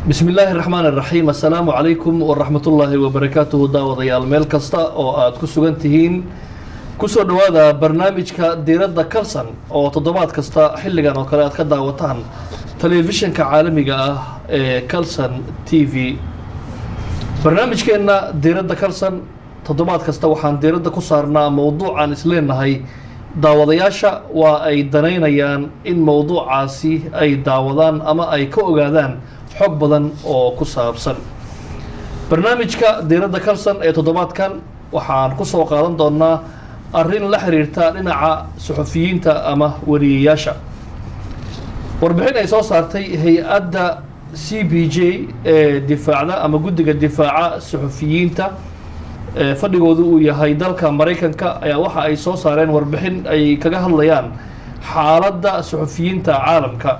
Bismi illaahi raxmaan raxiim. Assalaamu calaykum waraxmatullaahi wabarakaatuhu. Daawadayaal, meel kasta oo aad ku sugan tihiin, kusoo dhowaada barnaamijka Diiradda Kalsan oo toddobaad kasta xilligan oo kale aad ka daawataan telefishinka caalamiga ah ee Kalsan TV. Barnaamijkeenna Diiradda Kalsan toddobaad kasta waxaan diiradda ku saarnaa mowduucaan isleenahay daawadayaasha waa ay danaynayaan in mowduucaasi ay daawadaan ama ay ka ogaadaan xog badan oo ku saabsan. Barnaamijka Diiradda Kalsan ee toddobaadkan waxaan ku soo qaadan doonaa arrin la xiriirta dhinaca suxufiyiinta ama wariyeyaasha. Warbixin ay soo saartay hay-adda CPJ ee difaacda ama guddiga difaaca suxufiyiinta ee fadhigoodu uu yahay dalka Maraykanka ayaa waxa ay soo saareen warbixin ay kaga hadlayaan xaaladda suxufiyiinta caalamka,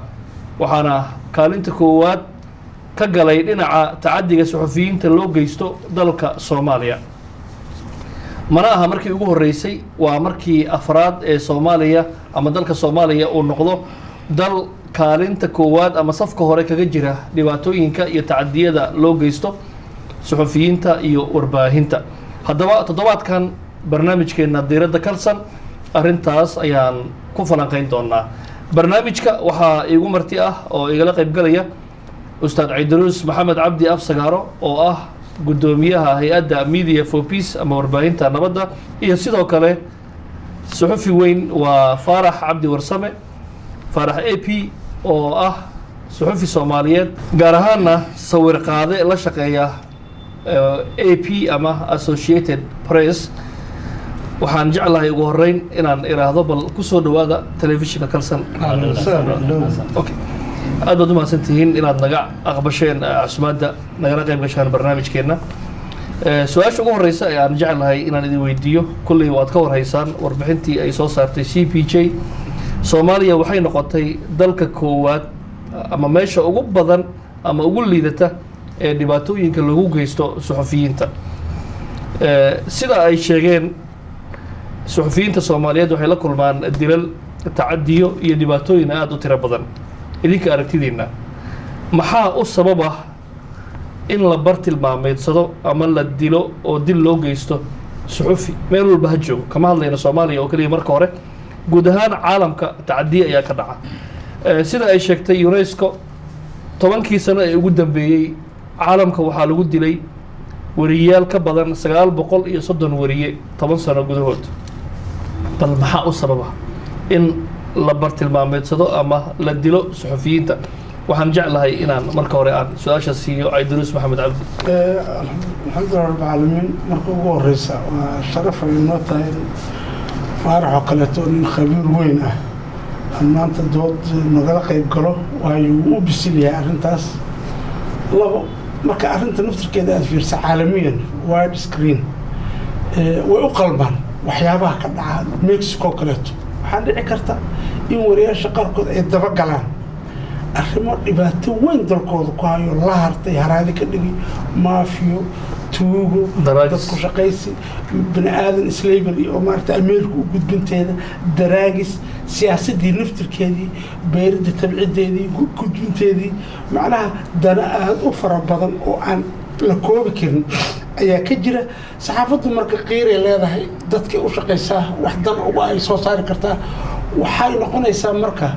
waxaana kaalinta koowaad ka galay dhinaca tacadiga suxufiyiinta loo geysto dalka Soomaaliya. Mana aha markii ugu horreysay, waa markii afraad ee Soomaaliya ama dalka Soomaaliya uu noqdo dal kaalinta koowaad ama safka hore kaga jira dhibaatooyinka iyo tacadiyada loo geysto suxufiyiinta iyo warbaahinta. Haddaba toddobaadkan barnaamijkeena Diiradda Kalsan arrintaas ayaan ku falanqeyn doonaa. Barnaamijka waxaa iigu marti ah oo igala qaybgalaya Ustaad Ciidruus Maxamed Cabdi Afsagaaro oo ah guddoomiyaha hay-adda Media for Peace ama warbaahinta nabadda, iyo sidoo kale suxufi weyn waa Faarax Cabdi Warsame, Faarax AP, oo ah suxufi Soomaaliyeed, gaar ahaana sawir qaade la shaqeeya AP ama Associated Press. Waxaan jeclahay ugu horeyn inaan iraahdo bal kusoo dhawaada telefishinka Kalsan. Okay, aad baad umahadsan tihiin inaad naga aqbasheen casumaadda, nagala qayb gashaan barnaamijkeenna. Su-aasha ugu horeysa ee aan jeclahay inaan idin weydiiyo, kulley waad ka warhaysaan warbixintii ay soo saartay CPJ. Soomaaliya waxay noqotay dalka koowaad ama meesha ugu badan ama ugu liidata ee dhibaatooyinka lagu geysto suxufiyiinta. Sida ay sheegeen, suxufiyiinta Soomaaliyeed waxay la kulmaan dilal, tacadiyo iyo dhibaatooyin aada u tiro badan. Idinka aragtidiina, maxaa u sababa in la bar tilmaameedsado ama la dilo oo dil loo geysto suxufi meel walba ha joogo? Kama hadlayno Soomaaliya oo keliya, marka hore guud ahaan caalamka tacadiye ayaa ka dhaca. Sida ay sheegtay UNESCO, 10kii sano ee ugu dambeeyey caalamka waxaa lagu dilay wariyayaal ka badan 930 wariye 10 sano gudahood. Bal maxaa u sababa in la bartilmaameedsado ama la dilo suxufiyiinta? Waxaan jeclahay inaan marka hore aan su-aasha siiyo Caydaruus Maxamed Cabdi. Alxamdulilah rabbilcaalamiin. Marka ugu horeysa, waa sharaf ay noo tahay in Faarax oo kaleeto, nin khabiir weyn ah, aan maanta dood nagala qayb galo, waayo wuu u bisil yahay arrintaas. Labo, marka arrinta naftirkeeda aada fiirsa caalamiyan, wide screen, way u qalmaan waxyaabaha ka dhaca Mexico kaleeto. Waxaa dhici karta in wariyaasha qaarkood ay dabagalaan arrimo dhibaato weyn dalkooda ku hayo, la hartay, haraadi ka dhigay, maafiyo, tuugo, dadku shaqaysi, bani aadan, slavery oo maarata Ameerika u gudbinteeda, daraagis, siyaasaddii naftirkeedii, beeridda tabcideedii, gudbinteedii, macnaha dana aada u fara badan oo aan la koobi karin ayaa ka jira. Saxaafaddu marka qiiray leedahay, dadkay u shaqaysaa, wax dan uga ay soo saari kartaa. Waxay noqonaysaa marka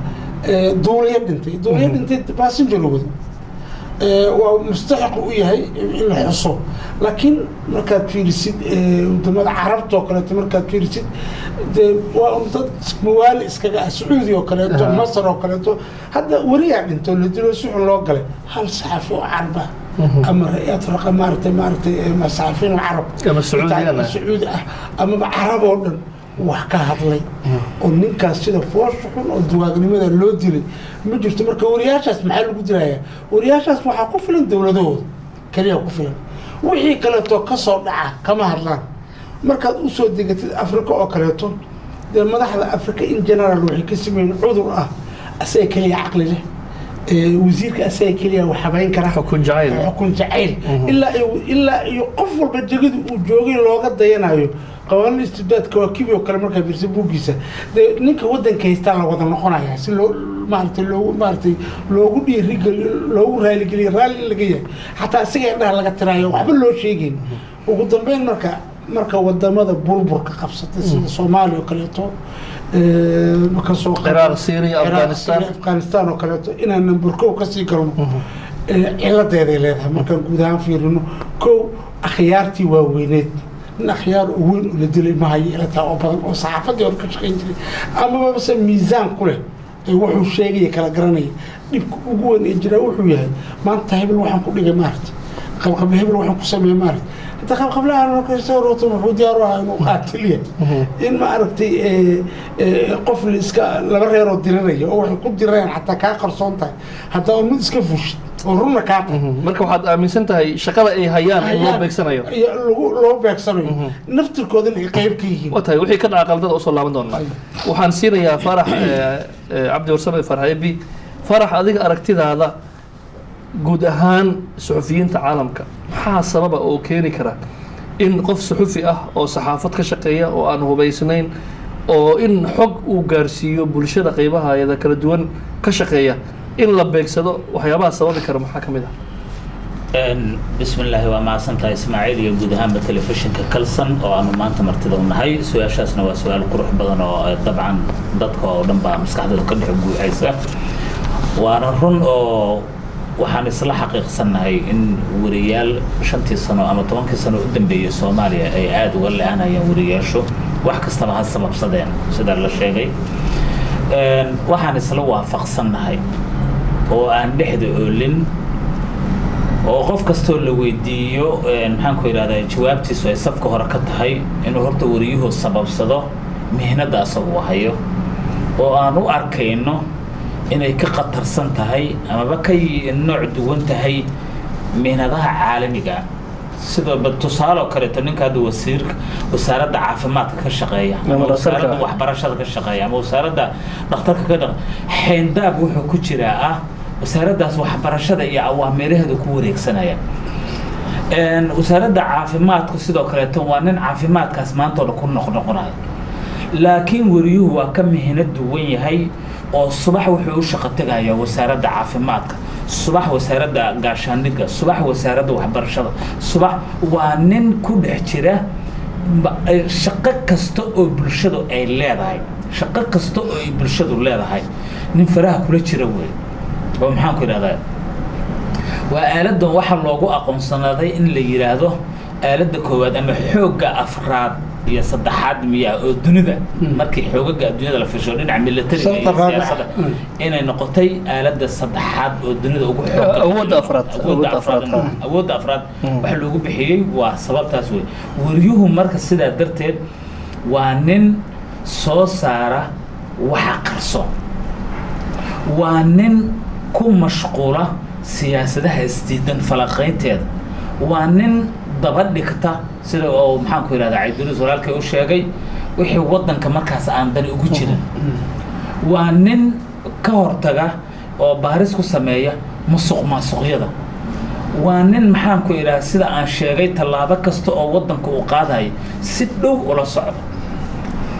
duuliya dhintay, duuliya dhintay passenger wada waa mustaxiq u yahay in la xuso. Laakiin markaad fiirisid wadamada Carabta oo kaleeto, markaad fiirisid, dee waa un dad mawaali iskaga ah. Sacuudi oo kaleeto, Masar oo kaleeto, hadda weriyaa dhintay oo la dilo, si xun loo galay. Hal saxafi oo Carab ah ama ra-iyaad raqa maaragtay saxafiyiin Carab ama Sacuudiyana. Sacuudi ah amaba Carab oo dhan wax ka hadlay oo ninkaas sida foosha xun oo duwaagnimada loo dilay ma jirto. Marka wariyaashaas maxaa lagu dilayaa? Wariyaashaas waxaa ku filan dowladahooda keliya ku filan, wixii kaleeto kasoo dhaca kama hadlaan. Markaad usoo degatid Africa oo kaleeto, dee madaxda Africa in general waxay ka sameeyeen cudur ah asaga keliya caqli leh, wasiirka asaga keliya wax habayn kara. Xukun jacayl. Xukun jacayl, ilaa iyo qof walba jegadu uu joogay looga dayanayo. Qawaanida istibdaadka waa kibi oo kale. Markaa fiirsa buuggiisa, dee ninka waddanka haystaa la wada noqonaya si loo Maaragtay, loogu, maaragtay, loogu dhiirigeliyo, loogu raaligeliyo, raalli in laga yahay, xataa isaga indhaha laga tiraayo, waxba loo sheegayn. Ugu dambeyn, marka wadamada burburka qabsatay sida Soomaaliya oo kaleeto, kasoo Ciraaq, Syria, Ciraaq, Afghanistan. Syria, Afghanistan oo kaleeto, inaan number kow kasii galno ciladeeday leedahay. Markaan guud ahaan fiirino, kow, akhyaartii waaweyneed, nin akhyaar oo weyn oo la dilay ma hayo ilataa oo badan oo saxaafadii hore ka shaqayn jiray amaba mase miisaan ku leh ee wuxuu sheegaya kala garanaya. Dhibka ugu weyn ee jiraa wuxuu yahay, maanta hebel waxaan ku dhigay, maaragta, qabqable hebel waxaan ku sameeyey, maaragta. Hadda qabqablahan marka soo roto wuxuu diyaar u ahaa inuu qaatil yahay, in, maaragtay, qof la iska laba reeroo diriraya oo waxay ku dirayaan xataa kaa qarsoon tahay, haddaa un mid iska fushid oo runna kaa tahay. Marka waxaad aaminsan tahay shaqada ay hayaan in loo beegsanayo? Iyo lagu loo beegsanayo naftirkoodana ay qayb ka yihiin. Waa tahay, wixii ka dhaca qaldada usoo laaban doonaa. Waxaan siinayaa Faarax Cabdi Warsame, Faarax Ebi. Faarax, adiga aragtidaada guud ahaan suxufiyiinta caalamka, maxaa sababa oo keeni kara in qof suxufi ah oo saxaafad ka shaqeeya oo aan hubaysnayn oo in xog uu gaarsiiyo bulshada qeybahaayada kala duwan ka shaqeeya in la beegsado? Waxyaabaha sababi kara maxaa ka mid ah? Bismi illaahi, waa mahadsantahay Ismaaciil iyo guud ahaanba telefishinka Kalson oo aanu maanta martida u nahay. Su-aashaasna waa su-aal qurux badan oo dabcan dadka oo dhan baa maskaxdooda ka dhex guuxaysa. Waana run oo waxaan isla xaqiiqsannahay in wariyaal 5-tii sano ama 10-kii sano u dambeeyey Soomaaliya ay aada uga le-anayeen wariyaashu, wax kastaba ha sababsadeen sida la sheegay. Waxaan isla waafaqsannahay oo aan dhexda oolin oo qof kastoo la weydiiyo, maxaan ku idhahdaa, jawaabtiisu ay safka hore ka tahay inuu horta wariyuhu sababsado mihnadda asagu hayo, oo aan u arkayno inay ka khatarsan tahay amaba ka nooc duwan tahay mihnadaha caalamiga. Sida tusaale oo kaleeto, ninka hadda wasiirka wasaaradda caafimaadka ka shaqeeya ama Ama dhakhtarka. wasaaradda waxbarashada ka shaqeeya ama wasaaradda dhakhtarka ka dhaq xeendaab wuxuu ku jiraa ah wasaaraddaas waxbarashada iyo awaamiiraheeda ku wareegsanaya. Wasaaradda caafimaadku sidoo kaleeto waa nin caafimaadkaas maanta oo dhan ku noqnoqonayo. Laakiin wariyuhu waa ka mihno duwan yahay oo subax wuxuu u shaqo tegayaa wasaaradda caafimaadka, subax wasaaradda gaashaandhigga, subax wasaaradda waxbarashada, subax waa nin ku dhex jira shaqo kasta oo bulshadu ay leedahay, shaqo kasta oo ay bulshadu leedahay nin faraha kula jira wey. Oo maxaan ku idhahdaa, waa aaladan waxaa loogu aqoonsanaaday in la yidhaahdo aaladda koowaad ama xoogga afraad iyo saddexaad miyaa oo dunida, markii xoogaga adduunyada la fisho dhinaca militariga iyo Shanta raabic. siyaasadda, inay noqotay aaladda saddexaad oo dunida ugu xoogga. Awoodda afraad. Awoodda Awoodda afraad. afraad, ha. Awoodda afraad waxa loogu bixiyey waa sababtaas wey. Wariyuhu marka sidaa darteed waa nin soo saara waxa qarsoon, waa nin ku mashquula siyaasadaha isdiidan falaqaynteeda, waa nin daba dhigta sida oo maxaan ku yidhahdaa Cayduruus walaalkay u sheegay wixii waddanka markaas aan dani ugu jirin, waa nin ka hortaga oo baaris ku sameeya musuq maasuqyada, waa nin, maxaan ku idhaha, sida aan sheegay tallaabo kasta oo waddanka uu qaadayo si dhow ula socdo.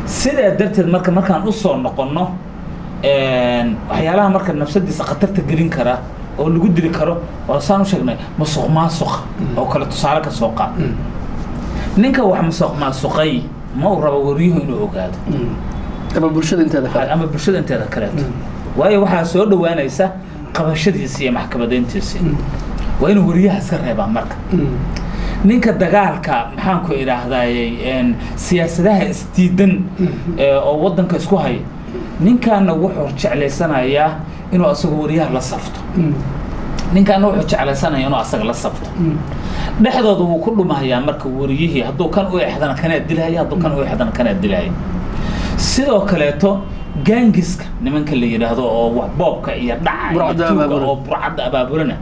Sidaa darteed marka markaan usoo noqonno waxyaalaha marka nafsadiisa khatarta gelin kara oo lagu dili karo, waa saan u sheegnay musuq maasuqa oo kale. Tusaale ka soo qaad, ninka wax musuq maasuqay ma uu rabo wariyuhu inuu ogaado ama bulshada inteeda kale. Ama bulshada inteeda kaleeto, waayo waxaa soo dhowaanaysa qabashadiisi iyo maxkamadayntiisii. Waa inuu wariyaha iska reebaa. Marka ninka dagaalka, maxaan ku idhaahdayey, siyaasadaha isdiidan oo waddanka isku haya, ninkaana wuxuu jeclaysanayaa inuu asagu wariyaha la safto, ninkaana wuxuu jeclaysanaya inuu asaga la safto, dhexdooda wuu ku dhumahayaa. Marka wariyihii hadduu kan u exdana kanaa dilhaya, hadduu kan u exdana kanaa dilhaya. Sidoo kaleeto gaangiska nimanka la yidhaahdo oo wax boobka iyo dhaca iyo Burcadda tuuga abaabulana. oo burcadda abaabulana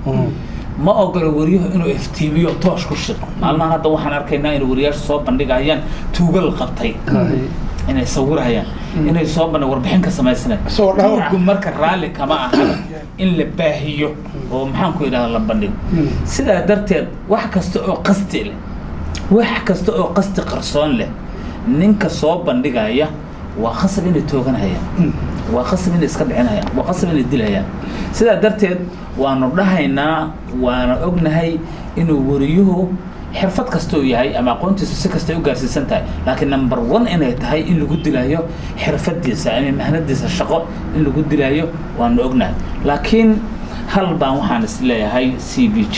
ma ogolo wariyuhu inuu iftiimiyo toosh ku shido. Maalmahan hadda waxaan arkaynaa inay wariyaashu soo bandhigayaan tuugo la qabtay, inay sawirayaan, inay soo bandhig warbixin ka samaysneen. Isagoo dhaawac. Tuugu marka raalli kama aha in la baahiyo oo, maxaan ku idhahda, la bandhigo. Sidaa darteed wax kasta oo qasti leh, wax kasta oo qasti qarsoon leh, ninka soo bandhigaya waa khasab inay tooganayaan. Waa qasab inay iska dhicinayaan, waa qasab inay dilayaan. Sidaa darteed waanu dhahaynaa, waana ognahay inuu wariyuhu xirfad kasta uu yahay ama aqoontiisu si kasta u gaarsiisan tahay, laakiin number one inay tahay in lagu dilayo xirfadiisa ama mahnadiisa shaqo in lagu dilayo waanu ognahay. Laakiin hal baan waxaan is leeyahay, CPJ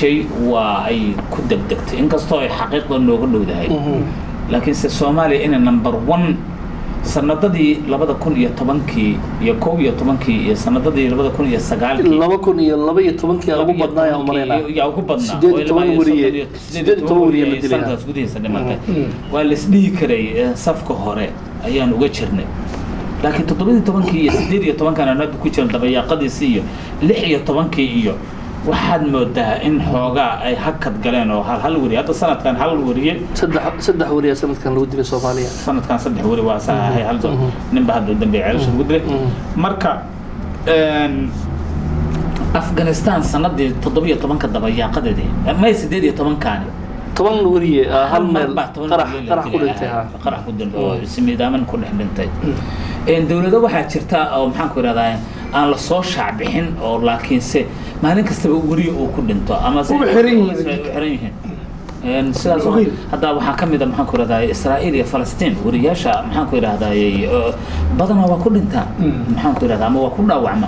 waa ay ku degdegtay, inkastoo ay xaqiiqda nooga dhowdahay, laakiinse Soomaaliya inay number one sanadadii 2010-kii iyo 11-kii iyo sanadadii 2009-kii, 2012-kii ugu badnaa ayaan umalaynaa. Yaa ugu badnaa. 18 wariye, 18 wariye la dilay. Sanadkaas gudihiisa dhimatay waa la isdhihi karay, safka hore ayaan uga jirnay. Laakiin 17-kii iyo 18-kan aan hadda ku jiran dabayaaqadiisii iyo 16-kii iyo waxaad moodaa in xoogaa ay hakad galeen oo hal hal wariye hadda sanadkan hal wariye. Saddex wariye sanadkan lagu dilay Soomaaliya. Sanadkan saddex wari waa saa ahay, hal ninba hadda u dambeeyay ceelasha lagu dilay. Marka Afghanistan sanadii 17-ka dabayaaqadeedii may 18-kaani 10 wariye hal mar meel baa 10 qarax wariye la qarax ku dilay, dhintay, ha. Qarax ku dhintay oo ismiidaaman ku dhex dhintay. Dowlado waxaa jirta oo maxaan ku ihahdaa aan la soo shaacbixin oo laakiinse maalin kastaba weriye uu ku dhinto ama Ugu xiran yihiin. Ugu xiran yihiin. Sidaas Ogeyn. Hadda waxaa ka mid a maxaan ku ihahdaa Israa'iil iyo Falastiin, weriyaasha maxaan ku ihahdaa badanaa waa ku dhintaan, maxaan ku ihahdaa, ama waa ku dhaawacma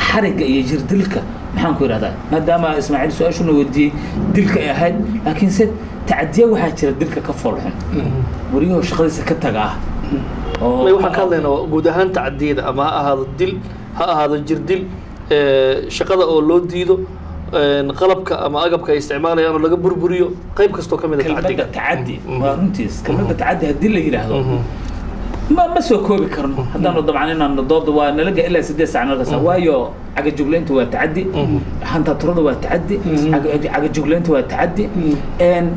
xarigga iyo jirdilka, maxaan ku ihahdaa. Maadaama Ismaaciil su-aashuna weydiiyey dilka ay ahayd, laakiinse tacadiya waxaa jira dilka ka foolxun, wariyuhu shaqadiisa ka taga ah oo May, waxaan ka hadlaynaa waa guud ahaan tacadiyada, ama ha ahaado dil, ha ahaado jirdil, shaqada oo loo diido, qalabka ama agabka ay isticmaalayaan oo laga burburiyo, qayb kastoo ka mid a kelmadda tacadiga. Tacadi waa runtiis, kelmadda tacadi haddii la yidhaahdo ma soo koobi karno. Haddaanu dabcan inaanu dooda waa nalaga ilaa 8 saac nalkasa, waayo cagajuglaynta waa tacadi, hantaturada waa tacadi, cagajuglaynta waa tacadi.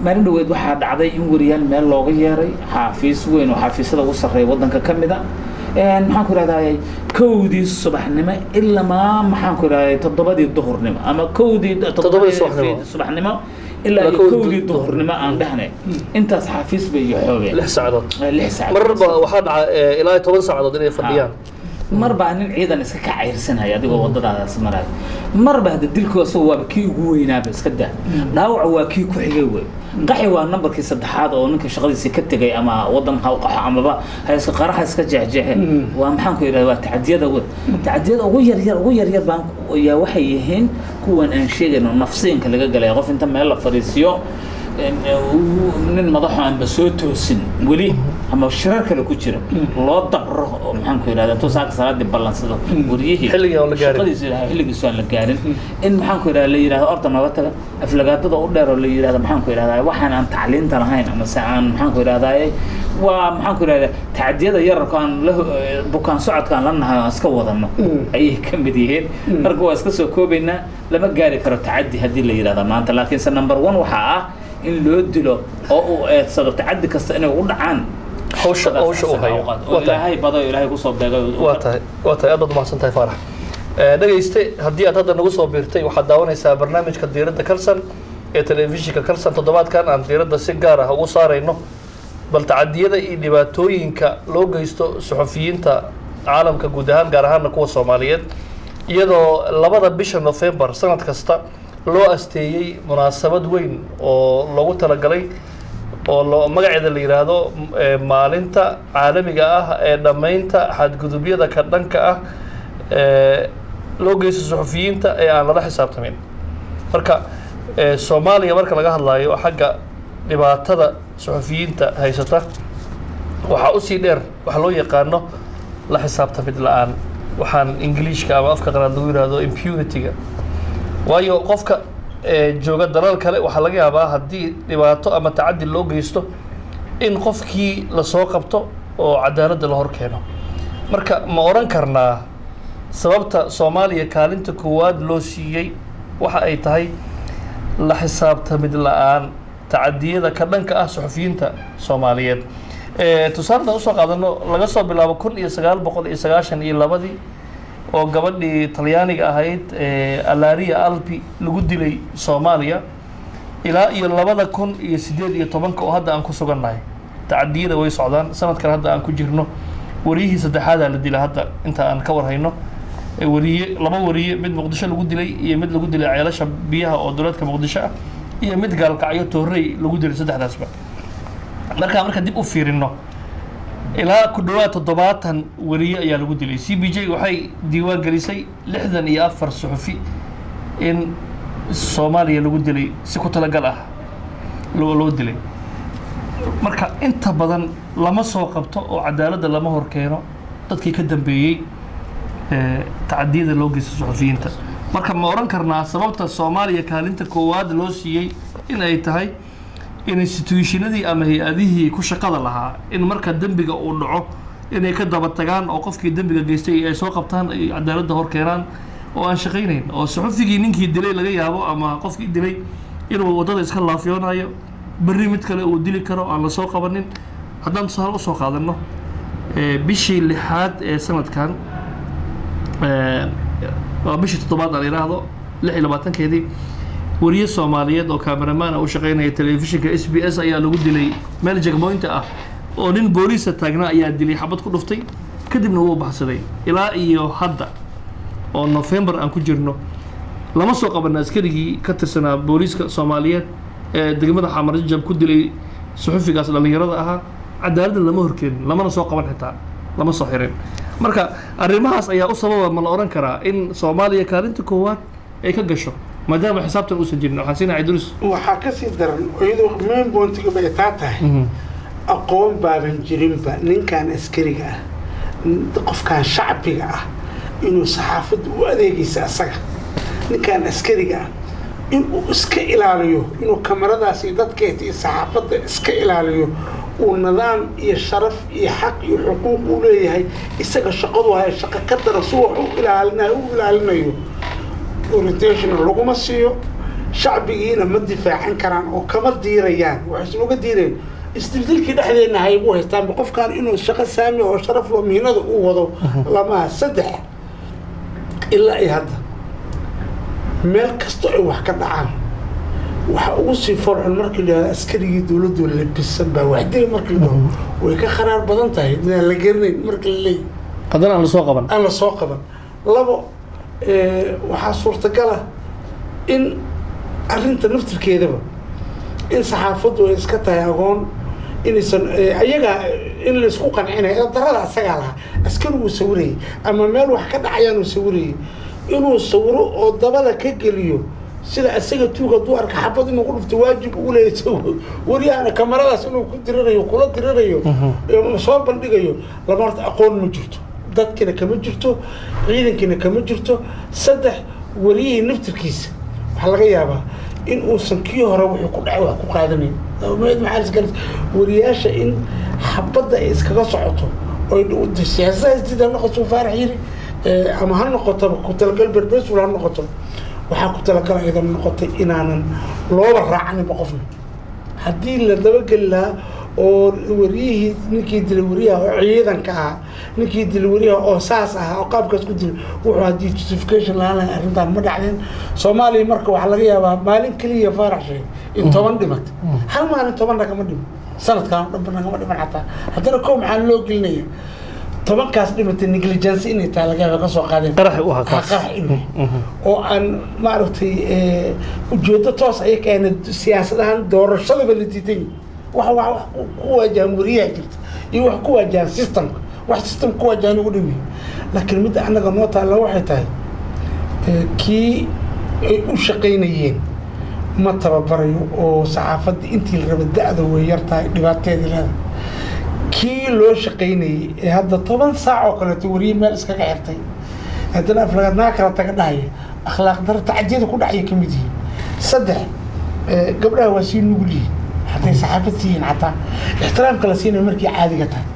Maalin dhaweed waxaa dhacday in wariyaal meel looga yeeray xaafiis weyn oo xaafiisyada ugu sarreeya waddanka ka mid a, maxaan ku ihahdaa, 1-dii subaxnimo ilamaa maxaan ku ihahdaa 7-dii duhurnimo ama 1-dii 7-dii subaxnimo. Subaxnimo ilaa ilaa iyo 1-dii 1-dii duhurnimo aan dhahnay, intaas xaafiis bay iyo xoogeen. 6 saacadood. 6 saacadood. Marar ba waxaa dhaca ilaa 10 saacadood inay fadhiyaan. Mar baa nin ciidan iska ka cayrsanaya adigoo waddadaadaas maraya. Mar ba hadda dilku isagu waaba kii ugu weynaaba, iska daa dhaawacu, waa kii ku xigay wey. Qaxi waa nambarkii saddexaad oo ninka shaqadiisii ka tegay ama waddan ha u qaxo amaba ha iska qaraxa iska jeexjeexe. Waa maxaan ku yidhahda, waa tacadiyada wey, tacadiyada ugu yaryar, ugu yaryar baan yaa waxay yihiin kuwan aan sheegayno, nafsiinka laga galaya qof inta meel la fadhiisiyo, nin madaxo aanba soo toosin weli ama shirar kale ku jira loo dabro oo maxaan ku yidhahda intuu saaka salaadii ballansado wariyihii Xilligii aan la gaarin. Shaqadiisu ilaahay xilligiisu aan la gaarin in maxaan ku yidhahda la yidhahdo orda nooga taga, aflagaadada u dheer oo la yidhahdo maxaan ku yidhahdaa waxaan aan tacliinta lahayn ama se aan maxaan ku yidhahdaa waa maxaan ku yidhahdaa tacdiyada yararka aan la bukaan socodka aan la nahay oo aan iska wadano ayay ka mid yihiin. Marka waa iska soo koobaynaa, lama gaari karo tacadi haddii la yidhahda maanta, laakiinse number one waxaa ah in loo dilo oo uu eedsado tacadi kasta inay u dhacaan hawsha uu hayo. oo Waa tahay. Ilaahay bado, ilaahay kusoo beegay. Waa tahay, aad baad umahadsan tahay Faarax. Dhegayste, haddii aad hadda nagu soo biirtay, waxaad daawanaysaa barnaamijka Diiradda Kalsan ee telefishinka Kalsan. Toddobaadkan aan diiradda si gaar ah ugu saarayno bal tacadiyada iyo dhibaatooyinka loo geysto suxufiyiinta caalamka guud ahaan, gaar ahaana kuwa Soomaaliyeed, iyadoo 2-da bisha Nofembar sanad kasta loo asteeyey munaasabad weyn oo loogu talagalay oo loo magaceeda la yidhaahdo maalinta caalamiga ah ee dhammaynta xadgudubyada ka dhanka ah ee loo geysto suxufiyiinta ee aan lala xisaabtamin. Marka Soomaaliya marka laga hadlayo xagga dhibaatada suxufiyiinta haysata, waxaa usii dheer waxa loo yaqaano la xisaabtamid la-aan, waxaan Ingiliishka ama afka qalaad lagu yidhaahdo impunity-ga. Waayo qofka jooga dalal kale waxaa laga yaabaa haddii dhibaato ama tacadi loo geysto in qofkii lasoo qabto oo cadaaladda la hor keeno. Marka ma oran karnaa sababta Soomaaliya kaalinta koowaad loo siiyey waxa ay tahay la xisaabtamid la-aan tacadiyada ka dhanka ah suxufiyiinta Soomaaliyeed? Tusaaledan usoo qaadano, laga soo bilaabo 1992-dii oo gabadhii Talyaaniga ahayd Alaria Alpi lagu dilay Soomaaliya ilaa iyo 2018-ka oo hadda aan ku sugannahay, tacadiyada way socdaan. Sanadkan hadda aan ku jirno Wariyihii saddexaadaa la dilay hadda inta aan ka warhayno, wariye, laba wariye, mid Muqdisho lagu dilay iyo mid lagu dilay Ceelasha Biyaha oo duleedka Muqdisho ah iyo mid Gaalkacyo Toorey lagu dilay. Saddexdaasba marka dib u fiirino, ilaa ku dhawaad 70 wariye ayaa lagu dilay. CPJ waxay diiwaan gelisay 64 suxufi in Soomaaliya lagu dilay, si ku talagal ah loo dilay. Marka inta badan lama soo qabto oo cadaaladda lama hor keeno dadkii ka dambeeyey tacadiyada loo geysta suxufiyiinta. Marka ma odhan karnaa sababta Soomaaliya kaalinta koowaad loo siiyey in ay tahay in institutionadii ama hay-adihii ku shaqada lahaa in marka dembiga uu dhaco inay ka daba tagaan oo qofkii dembiga geystay ay soo qabtaan, ay cadaaladda hor keenaan, oo aan shaqaynayn, oo suxufigii ninkii dilay laga yaabo ama qofkii dilay inuu waddada iska laafyoonayo, berri mid kale uu dili karo, aan la soo qabanin? Haddaan tusaale usoo qaadano, bishii lixaad ee sanadkan, waa bishii toddobaad aan idhaahdo, 26-keedii, wariye Soomaaliyeed oo cameraman u shaqeynaya telefishinka SBS ayaa lagu dilay meel checkpointa ah, oo nin booliisa taagnaa ayaa dilay, xabad ku dhuftay, kadibna wuu baxsaday. Ilaa iyo hadda oo November aan ku jirno lama soo qaban askarigii ka tirsanaa booliiska Soomaaliyeed ee degmada Xamarjajab ku dilay suxufigaas dhallinyarada ahaa. Cadaaladda lama horkeenin, lamana soo qaban, xitaa lama soo xirin. Marka arrimahaas ayaa u sababa, ma la odhan karaa, in Soomaaliya kaalinta koowaad ay ka gasho maadaama xisaabtan uusan jirin? Waxaan siinahay Idris. Waxaa ka sii daran, iyadoo main pointiga bay taa tahay, aqoon baaban jirinba ninkan askariga ah, qofkan shacbiga ah inuu saxaafadda u adeegaysa, asaga ninkan askariga ah inuu iska ilaaliyo, inuu kamaradaas iyo dadkeeta iyo saxaafadda iska ilaaliyo, uu nidaam iyo sharaf iyo xaq iyo xuquuq u leeyahay. Isaga shaqadu haya shaqo ka dara si wax u ilaalinayo u ilaalinayo, orientation laguma siiyo. Shacbigiina ma difaacan karaan oo kama diirayaan. Waxaysan uga diireen isdildilkii dhexdeenna haygu haystaanba qofkan inuu shaqo saami oo sharaf loo mihinada uu wado lamaha. Saddex, ilaa iyo hadda meel kasta ay wax ka dhacaan, waxa ugu sii farxun markii la yihahdo askarigii dowladdu labisan baa wax dilay. Markii la dhaho way ka kharaar badan tahay inaan la garanayn marka la leeyahy haddana aan lasoo qaban. Aan la soo qaban. Labo, waxaa suurtagala in arrinta naftirkeedaba in saxaafaddu ay iska tahay agoon, inaysan ayaga in laysku qancinayo darada asagaa lahaa. Askariguu sawirayay ama meel wax ka dhacayaan uu sawirayay, inuu sawiro oo dabada ka geliyo sida asaga tuug hadduu arka xabad inuu ku dhufto waajib ugu leeyahay, waryahana kamaradaas inuu ku dirirayo, kula dirirayo, soo bandhigayo lama. Horta aqoon ma jirto, dadkina kama jirto, ciidankiina kama jirto. Saddex, wariyihii naftirkiisa waxaa laga yaabaa in uusan kii hore wuxuu ku dhacay wax ku qaadanayn. Maxaa wariyaasha in xabadda ay iskaga socoto oy siyaasadaha sida noqoto Faarax yiri ama ha noqotaba ku talagal berbesful ha noqoto, waxaa ku talagal aydan noqotay inaanan looba raacaninba qofna. Haddii la dabageli lahaa oo wariyihii ninkii dilay wariyaha oo ciidanka ahaa, ninkii dilay wariyaha oo saas ahaa oo qaabkaas ku dilay wuxuu, haddii justification lahaan lahay, arrintan ma dhacdeen Soomaaliya. Marka waxaa laga yaabaa maalin keliya Faarax sheegay in 10 dhimatay. Hal maalin 10 nagama dhiman, sanadkan oo dhanba nagama dhiman xataa. Haddana kow maxaa loo gelinaya 10-kaas dhimatay? Negligence inay tahay laga yaaba kasoo qaadeen. Qarax u ahaa kaas. Qarax inuu oo aan maaragtay ujeedo toos ay keena siyaasadahan doorashadaba la diidan yahay. Wax ku waajahan wariyaha jirta iyo wax ku waajahan systemka, wax system ku waajahan ugu dhow yihiin. Laakiin midda annaga noo taalla waxay tahay kii ay u shaqaynayeen ma tababarayo oo saxaafadda intii la raba da-da way yar tahay, dhibaateedii leedahay. Kii loo shaqaynayay ee hadda 10 saac oo kaleeto wariye meel iskaga xirtay, haddana aflagadnaa kala taga dhahaya, akhlaaq daro tacadiyada ku dhacaya ka mid yihiin. Saddex, gabdhaha waa sii nugul yihiin hadday saxaafad siiyiin, xataa ixtiraamka la siinayo markii caadiga tahay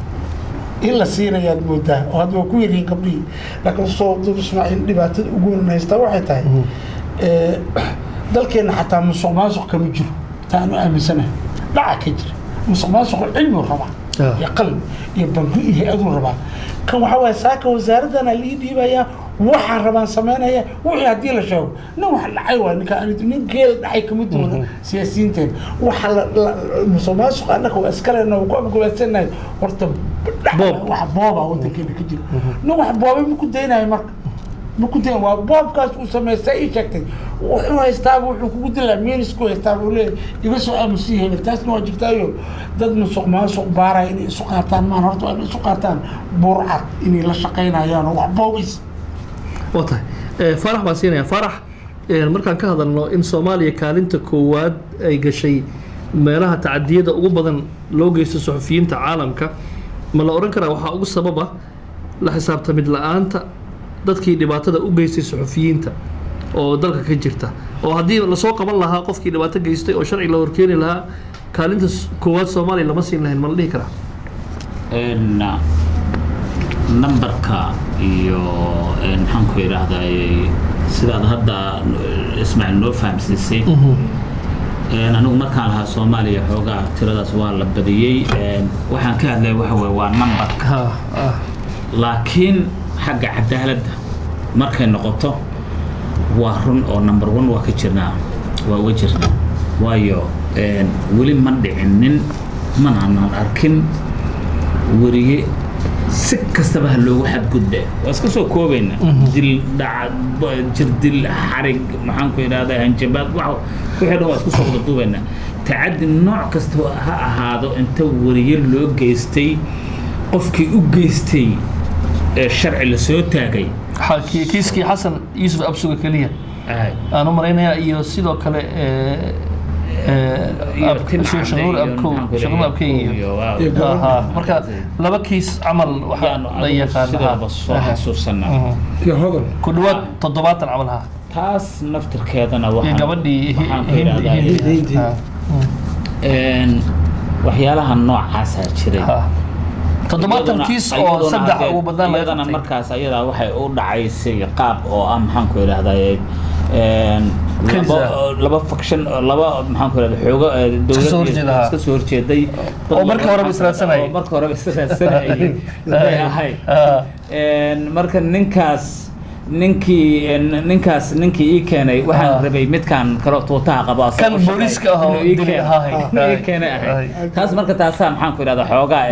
in la siinayaad moodaa oo hadda waa ku yaryihiin gabdhihii. Laakiin soo dub Ismaaciil, dhibaatada ugu weyn haystaa waxay tahay dalkeenna xataa musuq maasuq kama jiro taa aanu aaminsanahay, dhaca ka jira. Musuq maasuqu cilmiu rabaa iyo qalbi iyo bangi iyo hay-aduu rabaa. Kan waxaa waaye saaka wasaaraddana lii dhiibayaa, Waxaan rabaan samaynaya wixii haddii la sheego nin wax dhacay waa ninka nin geel dhacay kama duwana siyaasiyiinteen. Waxa musuqmaasuqa annaka waa iska leenahay, waa ku afgobaadsannahay. Horta wax booba waddankeena ka jira, nin wax boobay ma ku daynayo. Marka ma ku dayn waa boobkaas uu samaystay ii sheegtay wuxuu haystaaba, wuxuu kugu dilaa miinisku haystaaba, uu leeyahay iga soo aamusii hebel. Taasna waa jirtaayo dad musuq maasuq baaraya inay isu qaataan maan. Horta waa inay isu qaataan burcad inay la shaqaynayaan oo wax boobis. Waa tahay. Faarax baan siinaya. Faarax, markaan ka hadalno in Soomaaliya kaalinta koowaad ay gashay meelaha tacadiyada ugu badan loo geysto suxufiyiinta caalamka, ma la odhan karaa waxaa ugu sababa la xisaabtamid la-aanta dadkii dhibaatada u geystay suxufiyiinta oo dalka ka jirta, oo haddii lasoo qaban lahaa qofkii dhibaato geystay oo sharci la horkeeni lahaa, kaalinta koowaad Soomaaliya lama siin lahayn? Ma la dhihi karaa? Numberka iyo maxaan ku idhaahday, sidaad hadda Ismaaciil noo fahamsiisay, anigu markaan lahaa Soomaaliya xoogaa tiradaas waa la badiyey, waxaan ka hadlaya waxa weye waa numberka, laakiin xagga cadaaladda markay noqoto waa run oo number one waa ka jirnaa, waa uga jirnaa, waayo weli ma dhicinin mana aanan arkin weriye si kastaba ha loogu xadgudbe. Waa iska soo koobayna: dil, dhac, jirdil, xarig, maxaan ku idhahdaa, hanjabaad, wax wixii dhan waa isku soo wada duubaynaa. Tacaddi nooc kasta ha ahaado inta weriye loo geystay, qofkii u geystay ee sharci la soo taagay. Kiiskii Xasan Yuusuf Absuga keliya aan u malaynayaa, iyo sidoo kale Sheekh Nuur Abkey iyo marka laba kiis camal waxaa la yaqaan soo xasuusanaa. Ku dhawaad 70 camal ha. Taas naftirkeedana iyo gabadhii. Waxaan ku idhahdaa waxyaalaha noocaasaa jiray. 70 kiis oo saddex ugu badnaan laga iyadana markaas ayadaa waxay u dhacaysay qaab oo ah, maxaan ku idhahdaa, laba faction, laba, maxaan ku idhahdaa, xoogo dowlad iska soo horjeeday oo marka horeba israadsanayay, oo marka horeba israadsanayay bay ahayd. Marka ninkaas ninkii ninkaas ninkii ii keenay waxaan rabay midkan kaloo tuutaha qabo. Kan booliiska ah oo ii keenay ahayd taas. Marka taasaa, maxaan ku idhahdaa, xoogaa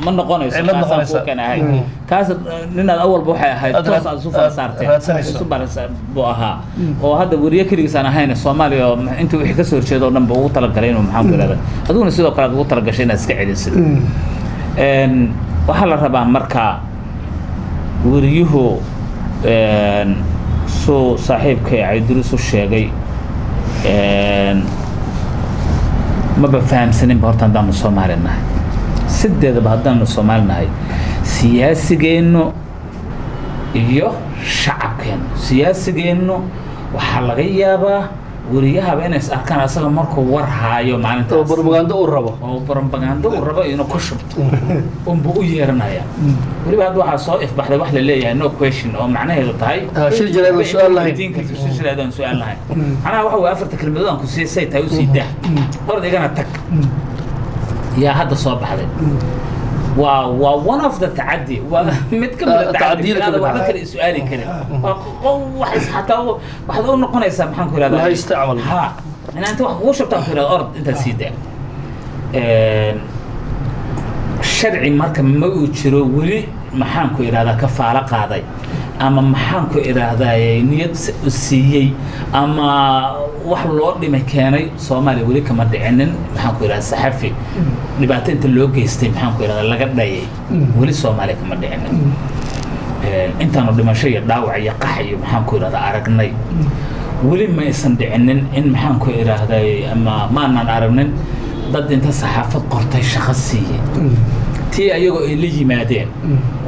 ma noqonayso taasaan kuu keenay ahayd kaas. Ninaad awalba waxay ahayd toos aad isu fara saarteen isu bara buu ahaa, oo hadda weriye keligiis aan ahayn Soomaaliya oo intii wixii kasoo horjeeda oo dhan ba ugu talagalay inuu, maxaan ku idhahdaa, adiguna sidoo kale aad ugu talagashay inaad iska celisid. Waxaa la rabaa marka weriyuhu suu saaxiibkay Cayduruus u sheegay, maba fahamsaninba horta haddaanu Soomaali nahay. Sideedaba haddaanu Soomaali nahay, siyaasigeennu iyo shacabkeennu, siyaasigeennu waxaa laga yaabaa weriyahaba inay is arkaan asaga markuu war haayo maalintaas oo propaganda uu rabo, oo propaganda uu rabo inuu ku shubto unbuu u yeeranaya. Weliba hadda waxaa soo ifbaxday wax la leeyahay no question, oo macnaheedu tahay shir jaraa'id oo su'aal lahayn. Diin karto shir jaraa'id aan su'aal lahayn. Macnaha waxa weeye afarta kelmadood aan ku siisay tahay usii dah, orod igana tag, yaa hadda soo baxday. Waa one of the tacaddi, waa mid ka mid a tacadiyada tacaddi waxba kale is-su'aali karin. Waa wax is xataa waxaad u noqonaysaa, maxaan ku ihahdaa, la haysta camal. Ha, inaa inta wax kugu shubtaan ku ihahda orod intaad sii daa. Sharci marka ma uu jiro weli, maxaan ku idhahdaa, kafaalo qaaday ama, maxaan ku idhaahdaa, niyad siiyey ama wax loo dhimay keenay. Soomaaliya weli kama dhicinin, maxaan ku idhahdaa, saxafi dhibaato inta loo geystay, maxaan ku idhahdaa, laga dhayay. Weli Soomaaliya kama dhicinin. Intaanu dhimasho iyo dhaawac iyo qax iyo, maxaan ku idhahdaa, aragnay, weli ma aysan dhicinin in, maxaan ku idhaahday, ama maanaan aragnin dad inta saxaafad qortay shaqo siiyey, tii ayagoo ay la yimaadeen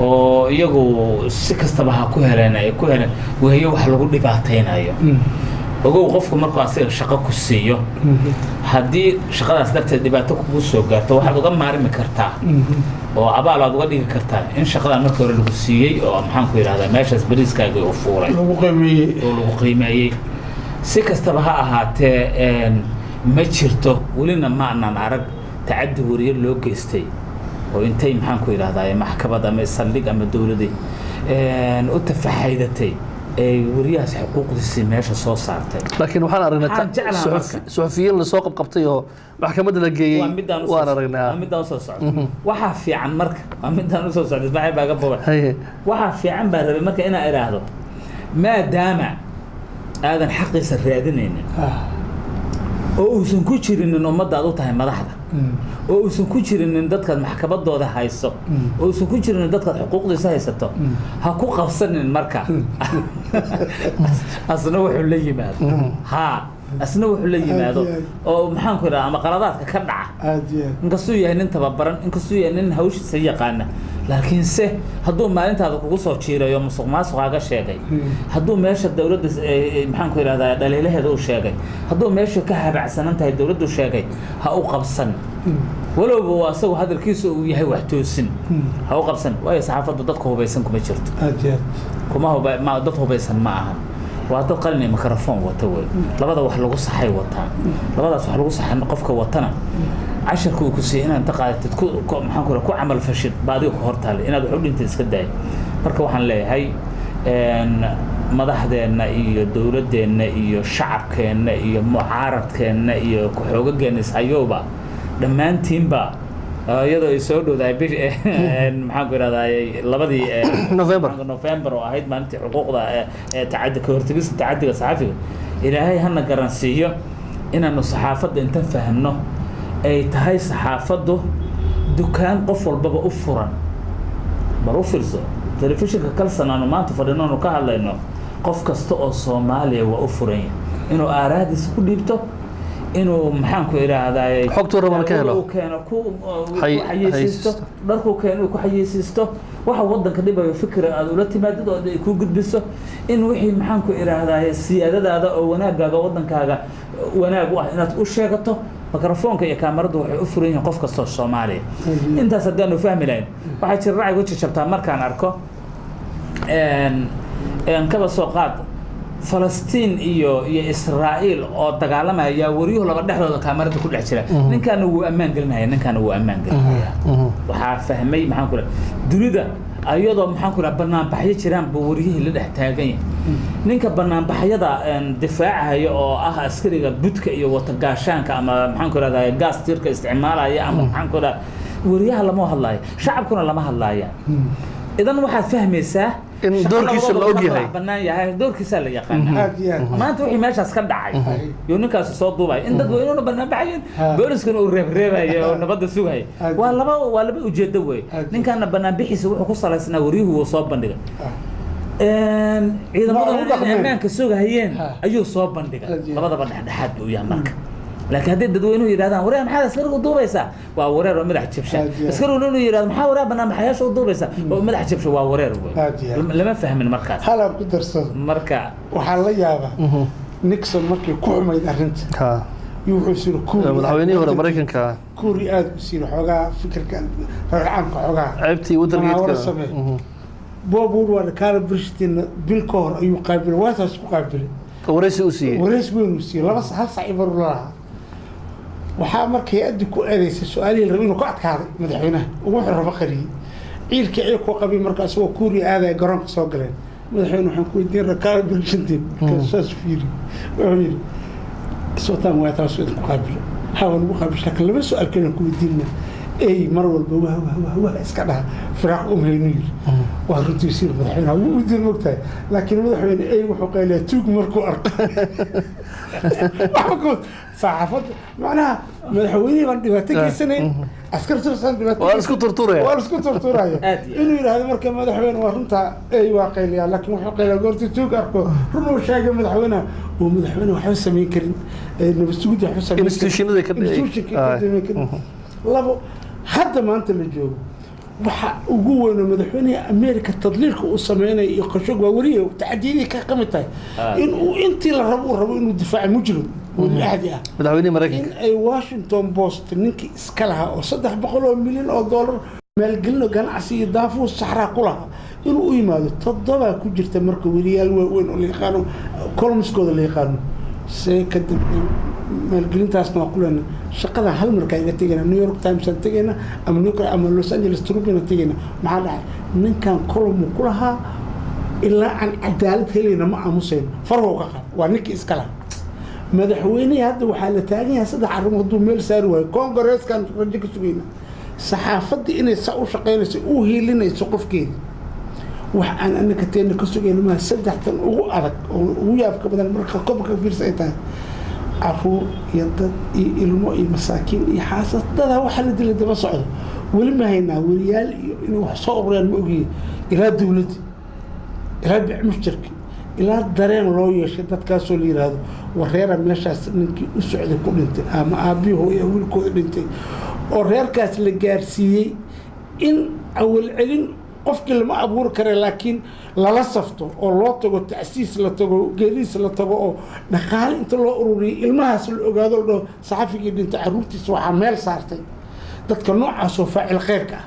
oo iyagu si kastaba ha ku heleen, ay ku heleen weeyo wax lagu dhibaataynayo. Ogow, qofku markuu asiga shaqo ku siiyo, haddii shaqadaas darteed dhibaato kugu soo gaarto, waxaad uga maarmi kartaa oo abaal aad uga dhigi kartaa in shaqadan marka hore lagu siiyey oo, maxaan ku yidhahdaa, meeshaas bariiskaagii u fuulay lagu qiimeeyey oo lagu qiimeeyey. Si kastaba ha ahaatee, ma jirto welina ma aanan arag tacaddi wariye loo geystay oo intay, maxaan ku yidhahdaa, maxkamad ama saldhig ama dowladi u tafaxaydatay ay wariyahaas xuquuqdiisii meesha soo saartay. Laakiin waxaan aragnay Waxaan jeclahay marka. suxufiyiin lasoo qabqabtay oo maxkamadda la geeyey. Waa midaan usoo waan aragnaa. Waa midaan usoo socda. Waxaa fiican marka, waa midaan usoo socda, Ismaaciil baa ga bobay. Haye. Waxaa fiican baa rabay marka inaa idhaahdo, maadaama aadan xaqiisa raadinaynin oo uusan ku jirinin ummadda aad u tahay madaxda, oo uusan ku jirinin dadkaad maxkamadooda hayso, oo uusan ku jirinin dadkaad xuquuqdiisa haysato, ha ku qabsanin marka asna wuxuu la yimaado, haa, asna wuxuu la yimaado. Aad iyo aad. Oo maxaan ku idhaha, ama qaladaadka ka dhaca. Aad iyo aad. Inkastuu yahay nin tababaran, inkastuu yahay nin hawshiisa yaqaana, laakiinse hadduu maalintaada kugu soo jiirayo musuq maasuqaaga sheegay, hadduu meesha dowladda maxaan ku idhahdaa dhaliilaheeda u sheegay, hadduu meesha ka habacsanan tahay dowladdu sheegay, ha u qabsan. Walowba waa isagu hadalkiisa uu yahay wax toosin, ha u qabsan, waayo saxaafaddu dadka hubaysan kuma jirto. Aad iyo aad. Kuma huba ma dad hubaysan ma ahan, waa dad qalin iyo mikrofon wata wey. Labada wax lagu saxay wataan, labadaas wax lagu saxan qofka watana casharka uu ku siiyey inaad inta qaadatid maxaan ku ku camal fashid baa adiga ku hortaale inaad wax u dhintay iska daay. Marka waxaan leeyahay madaxdeenna iyo dowladdeenna iyo shacabkeenna iyo mucaaradkeenna iyo ku-xoogageenna ishayowba dhammaantiinba, iyadoo ay soo dhowdahay bish maxaan ku idhahdaa 2dii November. November oo ahayd maalintii xuquuqda ee tacaddi ka hortegista tacaddiga saxafiga, Ilaahay hana garansiiyo inaanu saxaafadda inta fahamno ay tahay saxaafaddu dukaan qof walbaba u furan. Bar u fiirso telefishinka Kalsan aanu maanta fadhino aanu ka hadlayno, qof kasta oo Soomaaliya waa u furan yahay inuu aaraahdiisa ku dhiibto, inuu maxaan ku idhaahdaa Xogtuu rabana ka helo. uu keeno ku ku xayeysiisto, xayeysiisto. Dharkuu keeno uu ku xayeysiisto, waxa wadanka dhibayo fikra aad ula timaadid oo ay ku gudbiso, in wixii maxaan ku idhaahdaa siyaadadaada oo wanaagaaga wadankaaga wanaag u ah inaad u sheegato. Mikrofoonka iyo kaamaradu waxay u furan yihiin qof kastoo Soomaaliya. Intaas haddaanu fahmi lahayn, waxaa jira racyigu jajabtaa markaan arko een kaba soo qaad Falastiin iyo Israa'iil oo dagaalamaya, wariyuhu laba dhexdooda kaamarada ku dhex jira, ninkaana wuu ammaan gelinaya, ninkaana wuu ammaan gelinaya. Waxaa fahmay maxaan ku dhahay dunida ayadoo maxaan ku dhahay banaanbaxyo jiraan buu wariyihii la dhex taagan yahay. Ninka banaanbaxyada difaacaya oo ah askariga budka iyo wata gaashaanka ama maxaan ku dhahdaa gaas tiirka isticmaalaya ama maxaan ku dhahay, wariyaha lama hadlaayo, shacabkuna lama hadlaaya. Idan waxaad fahmaysaa in shaqo doorkiisa la labadooda og yahay. madax bannaan yahay, doorkiisa la yaqaana. Aad iyo aad. Maanta wixii meeshaas ka dhacay yuu ninkaasi soo duubay in dadweynuhuna banaanbaxayeen, booliskuna uu reebreebaya oo nabadda sugaya. Aad. Waa laba ujeedo wey. Aad. Ninkaana banaanbixiisa wuxuu ku salaysnaa wariyuhu wuu soo bandhigay, ciidamaduna Waa u inay dhaqmeen. ammaanka sugahayeen ayuu soo bandhigay. Aad iyo aad. Labadaba dhexdhexaad buu yahay marka. Laakiin haddii dadweynuhu yidhahdaan wareer maxaad askariga u duubaysaa, waa wareer oo madax jabsha. Aad iyo aad. Askariguna inuu yidhahdo maxaa wareer banaanbaxayaasha u duubaysaa oo madax jabsha, waa wareer wey. Aad iyo aad. Lama fahmin markaas. Halaan ku darsado. Marka waxaa la yaabaa Nixon markii ku xumayd arrinta iyo wuxuu is yiri Kuuri, madaxweynihii hore Maraykanka, Kuuri aad u siiri xoogaa fikirka reer caamka xoogaa ceebtii munaawaro Watergate. samee. Bob Woodward Carl Bernstein bil ka hor ayuu qaabilay, White House ku qaabilay, waraysi u siiyey. Wareys weyn uu siiyey, laba hal sac ibar uu la lahaa. Waxaa marka hay-addu ku eedeysay su-aalihii la rabay inuu ka adkaaday madaxweynaha, uu wuxuu rabo qariyey, ciilkii ay ku qabay. Marka isagoo Kuuriya aadaya garoonka soo galeen, madaxweyne waxaan ku weydiin rabaa Carl Bernstein. Markaasuu saas fiiri, wuxuu yidhi sotaan White House idinku qaabilo, ha waa lagu qaabilshay, laakiin laba su-aal kaliya ku weydiinna. Ey mar walba wah wah wah wah iska dhaha, firaaq uma haynu yidhi. Waa runtiisii madaxweynaha wuu u diin mogtahay, laakiin madaxweyne ey wuxuu qayliyaa tuug markuu arko. Waxba kuma saxaafadda macnaha madaxweynihii baan dhibaato geysanayn, askartusaan dhibaato Waa la isku turturaya. Waa la isku turturaya. Aad iyo aad. Inuu yidhaahdo marka madaxweyne waa runtaa, ey waa qayliyaa, laakiin wuxuu qayliyaa goortuu tuug arko. Run uu sheegay madaxweynaha uu madaxweyne waxba samayn karin, nabad sugidda waxba samayn karin. Institutionada Institutionka ka samayn karin. Labo, hadda maanta la joogo waxa ugu weyn oo madaxweynaha America tadliilka uu sameynaya iyo Khashoggi waa weriye tacdiyadii ka mid tahay in uu intii la rabo uu rabo inuu difaaco mujrim weli ahdi ah madaxweynihii in Maraykanka ay Washington Post ninkii iska lahaa oo $300 milyan maalgelino ganacsi iyo daafuhu saxraa ku lahaa inuu u yimaado. Toddobaa ku jirta marka weriyaal waaweyn oo la yaqaano, columnskooda la yaqaano, see ka dambeyn Maalgelintaasna waa ku leenahay. Shaqada hal markaa iga tegayna, New York Times aan tegayna ama New York ama Los Angeles Tribune aan tegayna. Maxaa dhacay? Ninkan column ku lahaa, ilaa aan cadaalad helayna ma aamusayno. Farhow ka qaad, waa ninkii iska lahaa. Madaxweynihii hadda waxaa la taagan yahay saddex arrimood hadduu meel saari waayo, kongareeskan rajo ka sugayna. Saxaafaddii inay saa u shaqaynayso, u hiilinayso qofkeeda, wax aan anaka teena ka sugayna maaha. Saddextan ugu adag oo ugu yaabka badan marka koobka fiirsa ay tahay caruur iyo dad iyo ilmo iyo masaakiin iyo xaasas dadaa waxaa la dilay daba socdo. Weli ma haynaa weriyaal iyo inay wax soo ururayaan, ma ogiye, ilaa dowladda, ilaa bicmushtarki, ilaa dareen loo yeeshay dadkaasoo la yidhaahdo wareera meeshaas ninkii u socday ku dhintay ama aabbihii hooya wiilkooda dhintay, oo reerkaas la gaarsiiyey in awal celin qofkii lama abuuri kare, laakiin lala safto oo loo tago tacsiis la tago, geeriis la tago, oo dhaqaale inta loo ururiyay ilmahaas la ogaado, la dhaho saxafigii dhintay carruurtiisa waxaa meel saartay dadka noocaas oo faacil khayrka ah.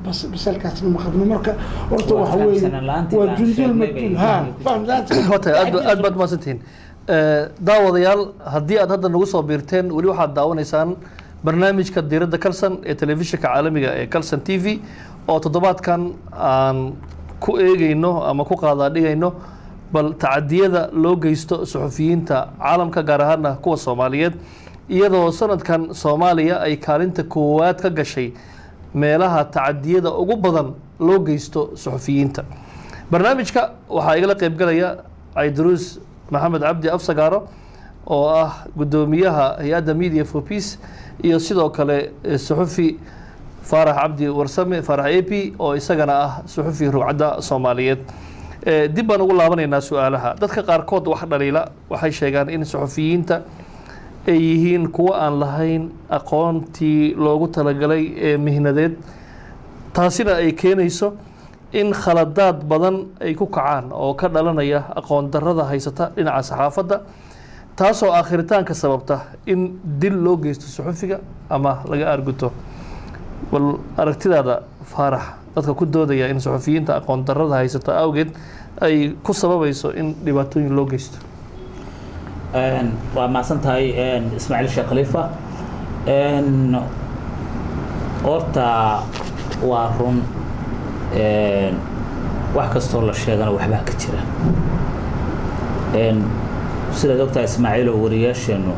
Bas bisalkaasna ma qabno. Marka horta Waa waxa weeye fahamsanaan la'aantii waa baan jundul sheegnay bay majhuul ha faham la'aanta. Waa tahay, aad baad mahadsantihiin. Daawadayaal, haddii aad hadda nagu soo biirteen, weli waxaad daawanaysaan barnaamijka Diiradda Kalsan ee telefishinka caalamiga ee Kalsan TV, oo toddobaadkan aan ku eegeyno ama ku qaadaadhigayno bal tacadiyada loo geysto suxufiyiinta caalamka, gaar ahaana kuwa Soomaaliyeed, iyadoo sanadkan Soomaaliya ay kaalinta koowaad ka gashay meelaha tacadiyada ugu badan loo geysto suxufiyiinta. Barnaamijka waxaa igala qaybgalaya Cayduruus Maxamed Cabdi Afsagaaro oo ah guddoomiyaha hay-adda Media for Peace, iyo sidoo kale suxufi Faarax Cabdi Warsame, Faarax A P, oo isagana ah suxufi rugcadda Soomaaliyeed. Dib baan ugu laabanaynaa su-aalaha. Dadka qaarkood wax dhaliila waxay sheegaan in suxufiyiinta ay yihiin kuwo aan lahayn aqoontii loogu talagalay ee mihnadeed, taasina ay keenayso in khaladaad badan ay ku kacaan oo ka dhalanaya aqoon darrada haysata dhinaca saxaafadda, taasoo aakhiritaanka sababta in dil loo geysto suxufiga ama laga aarguto. Bal aragtidaada, Faarax, dadka ku doodaya in suxufiyiinta aqoon darrada haysata awgeed ay ku sababayso in dhibaatooyin loo geysto? Waa mahadsan tahay, Ismaaciil Sheekh Khaliifa. Horta waa run, wax kastoo la sheegana waxbaa ka jira. Sidaad ogtahay, Ismaaciil, oo wariyaasheennu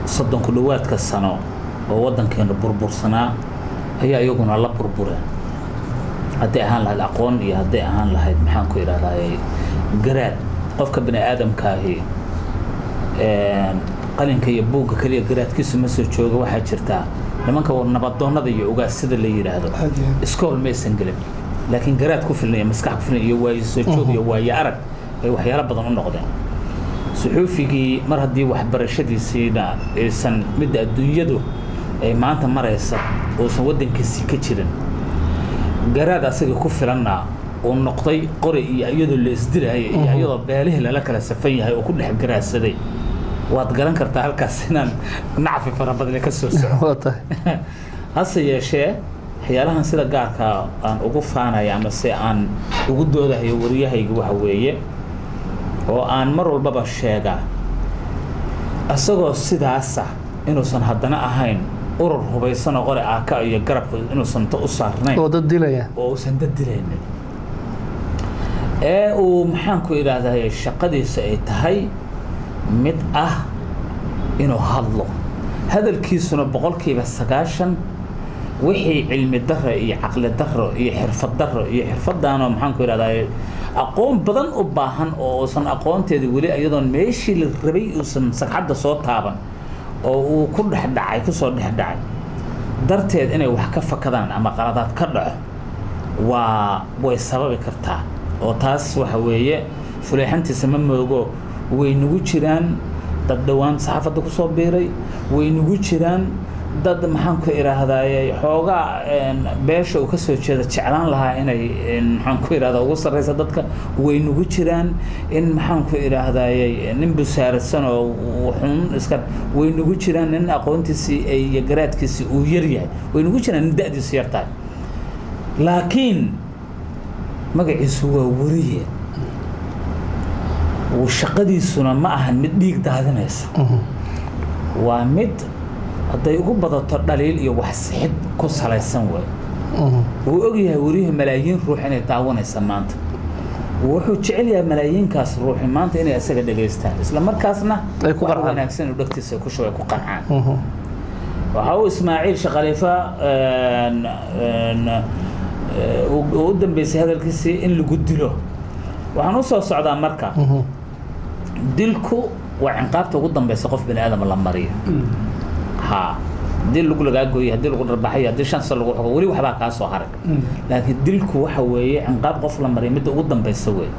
30 ku dhowaadka sano oo waddankeenu burbursanaa ayaa iyaguna la burbureen, hadday ahaan lahayd aqoon iyo hadday ahaan lahayd, maxaan ku idhahdaa, garaad. Qofka bini aadamkaahi qalinka iyo buugga keliya garaadkiisu ma soo jooga. Waxaa jirtaa nimanka nabadoonnada iyo ugaas sida la yidhaahdo Aad iyo aad. Iskool maysan gelin, laakiin garaad ku filan iyo maskax ku filan iyo waayo soo joog iyo waayo arag ay waxyaalo badan u noqdeen. Suxuufigii mar haddii waxbarashadiisiina aysan midda adduunyadu ay maanta maraysa uusan waddankiisii ka jirin, garaad asaga ku filanna uu noqday, qori iyo iyadoo la isdilaya iyo iyadoo beelihii lala kala safan yahay oo ku dhex garaadsaday, waad garan kartaa halkaas inaan nacfi fara badan ka soo soco. Waa tahay. Hase yeeshee, waxyaalahan sida gaarka aan ugu faanaya ama se aan ugu doodahayo wariyahayga waxa weeye, oo aan mar walbaba sheegaa, isagoo sidaasa inuusan haddana ahayn urur hubaysan oo qori aaka iyo garabka inuusan ta u saarnayn oo dad dilaya, oo uusan dad dilaynin, ee uu, maxaan ku idhaahdaa, shaqadiisa ay tahay mid ah inuu hadlo, hadalkiisuna 90% wixii cilmi darro iyo caqli darro iyo xirfad darro iyo xirfadaanoo, maxaan ku idhahdaa, aqoon badan u baahan oo uusan aqoonteeda weli iyadoon meeshii la rabay uusan sagxadda soo taaban oo uu ku dhex dhacay, kusoo dhex dhacay darteed, inay wax ka fakadaan ama qaladaad ka dhaco waa way sababi kartaa. Oo taas waxa weeye fuleexantiisa ma moogo. Way nagu jiraan dad dhowaan saxaafadda kusoo biiray, way nagu jiraan dad, maxaan ku idhaahdaaye, xoogaa beesha uu kasoo jeeda jeclaan lahaa inay maxaan ku idhahdaa, ugu sarreysa dadka. Way nagu jiraan in, maxaan ku idhaahdaaye, nin busaaradsan oo wuxuun iska, way nagu jiraan nin aqoontiisii iyo garaadkiisii uu yar yahay, way nagu jiraan nin da'diisu yar tahay, laakiin magaciisu waa weriye, shaqadiisuna ma ahan mid dhiig daadinaysa. Waa mid hadday ugu badato dhaliil iyo wax sixid ku salaysan wey. Wuu ogyahay wariyuhu malaayiin ruux inay daawanaysa maanta, wuxuu jecel yahay malaayiinkaas ruuxi maanta inay isaga dhegaystaan, isla markaasna ay ku wax qancaan. Wanaagsan inuu dhegtiisa ku shubo, ay ku qancaan. Waxa uu Ismaaciil Shaqaliifa uu u dambeysay hadalkiisii in lagu dilo. Waxaan u soo socdaa marka, dilku waa cinqaabta ugu dambeysa qof bini aadama la mariyo. Ha haddii lagu lagaa gooyey, haddii lagu dharbaxay, haddii 5 sano lagu xugo, weli waxbaa kaa soo haray, laakiin dilku waxa weeye cinqaab qof la mariyo midda ugu dambeysa weeye.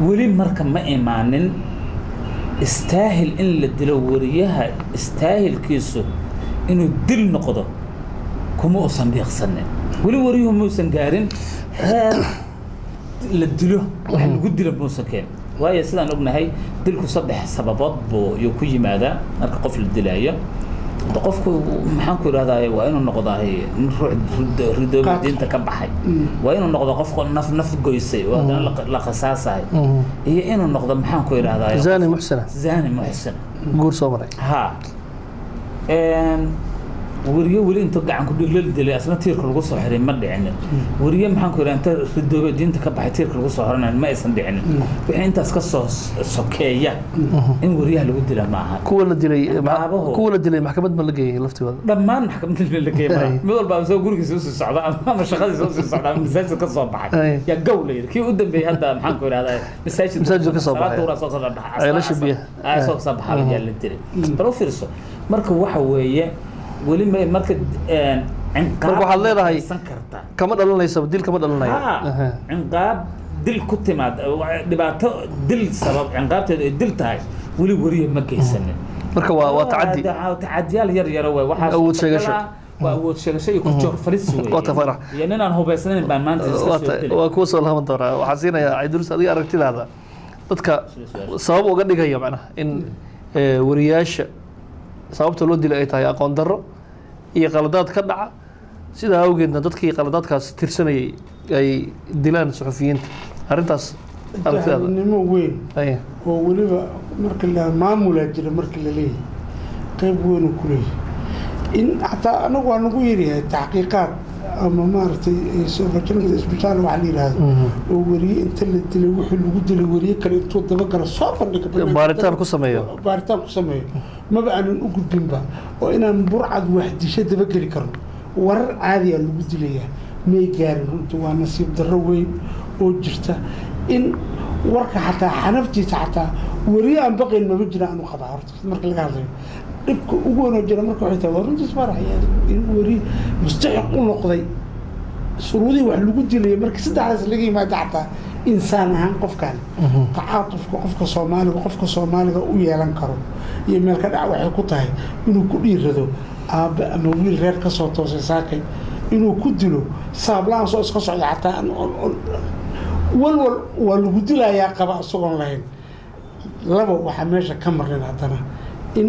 Weli marka ma imaanin istaahil in la dilo wariyaha. Istaahilkiisu inuu dil noqdo kuma uusan dhiiqsanin weli. Wariyuhu muusan gaarin heer la dilo, wax lagu dilo muusan keenin, waayo sidaan ognahay dilku saddex sababood buu yuu ku yimaadaa. Marka qof la dilaayo, hadda qofku, maxaan ku idhahdaa, waa inuu noqdaa nin ruux ridoobi Qaat. diinta ka baxay, waa inuu noqdo qof naf goysay oo haddana la qisaasahay, iyo inuu noqdo, maxaan ku idhahdaa, zaani muxsina, zaani muxsin, guur soo maray. Ha weriye weli inta gacan ku dhigla la dilay asna tiirka lagu soo xiray ma dhicinin. Weriye, maxaan ku idhaha, inta ridoobay diinta ka baxay tiirka lagu soo xiranayo ma aysan dhicinin. Wixii intaas ka soo sokeeya in weriyaha lagu dila ma aha. Kuwa la dilay Ciqaabahu. Kuwa la dilay maxkamad ma la geeyay laftigooda? Dhammaan maxkamadda la geeyay Ay. mid walba isagoo gurigiisa usii socda ama shaqadiisa usii socda ama masaajid ka soo baxay Ay. yaa gow la yidhi. Kii u dambeeyey hadda, maxaan ku idhahdaa, masaajid Masaajidka ka soo baxay. Salaada duhur soo kala baxay. Ceelasha biyaha. Ay soo soo baxay yaa la dilay. Bal u fiirso marka, waxa weeye weli ma marka cinqaab Marka waxaad leedahay- aysan kartaa kama dhalanaysa dil, kama dhalanayo. Ha cinqaab dil ku timaad, dhibaato dil sabab cinqaabteedu ay dil tahay weli weriye ma geysanin. Marka waa tacaddi. Tacadiyaal yar yaro wey waxaas. Awood sheegasho. Waa awood sheegasho iyo ku joor falis wey. Waa tafaarax. Iyo nin aan hubaysnayn baan maanta iska Waa soo dilay. Waa kuwa soo laaban doonaa. Waxaan siinayaa Cidrus, adiga aragtidaada dadka sabab uga dhigaya macnaha in wariyaasha sababta loo dilay ay tahay aqoon darro iyo qaladaad ka dhaca, sidaa awgeedna dadkii qaladaadkaas tirsanayay ay dilaan suxufiyiinta, arrintaas aragtidaada? Jaahilnimo weyn Ay. oo weliba marka la maamulaa jira, marka la leeyahay qayb weyn uu ku leeyahay in xataa anagu waa nagu yaryahay taxqiiqaad ama maaragtay surveillance isbitaal waxa la yidhaahdo oo weriye inta la dilay wixii lagu dilay weriye kale intuu dabagalo soo bandhiga banaanka. Baaritaan ku sameeyo. Baaritaan ku sameeyo maba aanan u gudbinba oo inaan burcad wax disho dabageli karno. Warar caadiya lagu dilayaa may gaarin. Runtii waa nasiib darro weyn oo jirta in warka xataa xanaftiisa xataa weriye aan baqayn maba jira aanu qabaa. Horta marka laga hadlayo dhibka ugu weyn oo jira marka waxay tahay waa runtiis farax in weri mustaxiq u noqday shuruudihii wax lagu dilaya marka saddexdaas laga yimaado, xataa insaan ahaan qofkan tacaatufka qofka Soomaaliga u yeelan karo iyo meel ka dhac waxay ku tahay inuu ku dhiirado aabbe ama wiil reer ka soo toosay saakay inuu ku dilo saabla-aan soo iska socda, xataa walwal waa lagu dilayaa qaba isagoon lahayn. Laba, waxaa meesha ka marnayn haddana in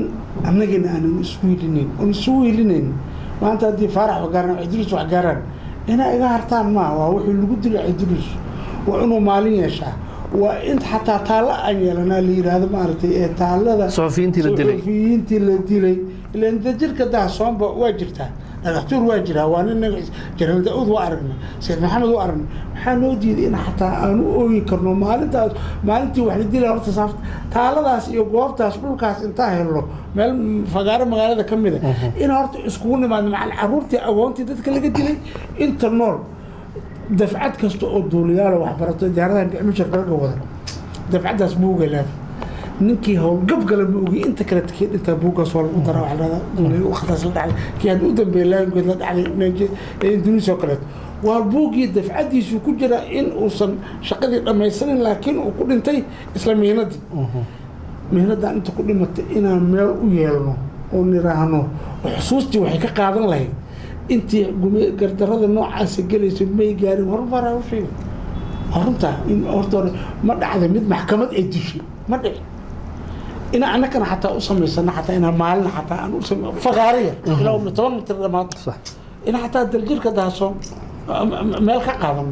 annagina aanan isku hiilinayn oon isugu hiilinayn. Maanta haddii Faarax wax gaaraan, Cidruus wax gaaraan, inaa iga hartaan maaha. Waa wuxuu lagu dilay Cidruus, waa inuu maalin yeeshaa, waa in xataa taallo aan yeelanaa la yidhaahdo maaragtay ee taallada Suxufiyiintii la dilay. Suxufiyiintii la dilay. Ilaan dajirka Dahsoonba waa jirtaa, Dhagaxtuur waa jiraa, waa nin Jenaraal Daauud waa aragnay, Sayid Maxamed waa aragnay. Waxaa noo diiday in xataa aan u ooyi karno maalintaas, maalintii wax la dilay? Horta saaf taaladaas iyo goobtaas dhulkaas intaa helno meel fagaaro magaalada ka mid a in horta iskugu nimaadno macal caruurtii agoontii dadka laga dilay inta nool. Dafcad kasta oo duuliyaala waxbarato diyaaradaha bicmushar laga wada dafcaddaas buugay leedahay. Ninkii howlgab gala ma ogi, inta kale kii dhintaa buuggaas waa lagu daraa. Waxaa la dhahdaa duuliye waqtaas la dhacday, kii hadda u dambeeyay laangood la dhacday ee Indonesia oo kaleeto, waa buuggii dafcaddiisu ku jira in uusan shaqadii dhammaysanin laakiin uu ku dhintay isla mihnadii. Mihnadan inta ku dhimatay inaan meel u yeelno oo niraahno xusuustii waxay ka qaadan lahayd intii gardarada noocaasa gelayso may gaarin. Horumar u sheegay waa runtaa in horta hore ma dhacday mid maxkamad ay dishay, ma dhici. Ina annagana xataa u samaysano, xataa inaan maalin xataa aan u fagaaro yar ilaa 10 mitir dhamaato Sax. In xataa Daljirka Dahsoon Meel ka qaadan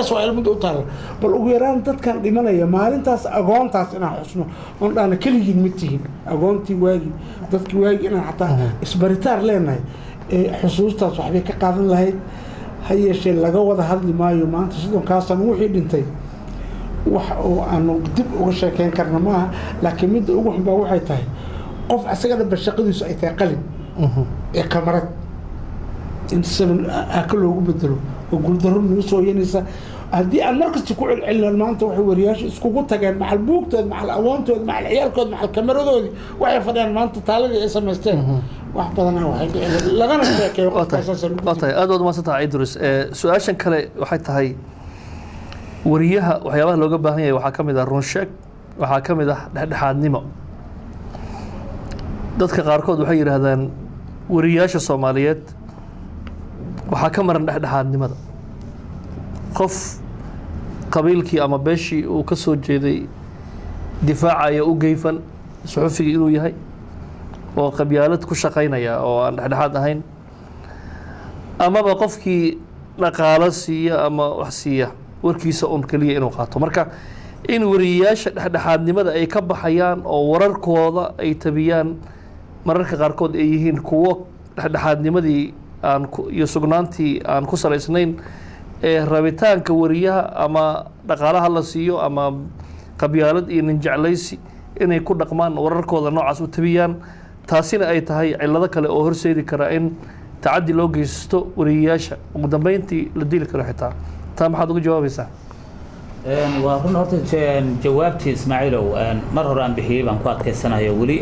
SYL mid u taala, bal ugu yaraan dadkan dhimanaya maalintaas agoontaas inaan xusno oon dhahna keligiin ma tihin agoontii waagi, dadkii waagi, inaan xataa isbaritaar leenahay, xusuustaas waxbay ka qaadan lahayd. Ha yeeshee laga wada hadli maayo maanta 30-kaa sano wixii dhintay, wax oo aanu dib uga sheekeyn karna maaha. Laakiin midda ugu xun baa waxay tahay qof asaga dhanba shaqadiisu ay tahay qalin ee kamarad in seven aka loogu bedelo oo guuldarro nagu soo yanaysa haddii aan markasta ku celcelino. Maanta waxay wariyaasha iskugu tageen macal buugtood, macal awoontood, macal ciyaalkood, macal kameradoodii, waxay fadhiyaan maanta taaladii ay samaysteen. Wax badanaa waxay dhici lagana sheekeeyo qofkaasaasa lagu. Waa tahay, aad waad umahadsan tahay, Idris. Su-aashan kale waxay tahay, wariyaha waxyaabaha looga baahan yahay waxaa ka mid ah runsheeg, waxaa ka mid ah dhexdhexaadnimo. Dadka qaarkood waxay yidhaahdaan wariyaasha Soomaaliyeed waxaa ka maran dhexdhexaadnimada, qof qabiilkii ama beeshii uu ka soo jeeday difaacaya u geyfan suxufigii inuu yahay oo qabyaalad ku shaqaynaya oo aan dhexdhexaad ahayn, amaba qofkii dhaqaalo siiya ama wax siiya warkiisa un keliya inuu qaato. Marka in wariyayaasha dhexdhexaadnimada ay ka baxayaan oo wararkooda ay tabiyaan mararka qaarkood ay yihiin kuwo dhexdhexaadnimadii aan ku iyo sugnaantii aan ku salaysnayn ee rabitaanka wariyaha ama dhaqaalaha la siiyo ama qabyaalad iyo nin jeclaysi inay ku dhaqmaan, wararkooda noocaas u tabiyaan, taasina ay tahay cillado kale oo horseedi kara in tacaddi loo geysto wariyayaasha, ugu dambeyntii la dili karo xitaa. Taa maxaad uga jawaabaysaa? Waa run. Horta jawaabtii Ismaaciilow mar hore aan bixiyey baan ku adkaysanayo weli.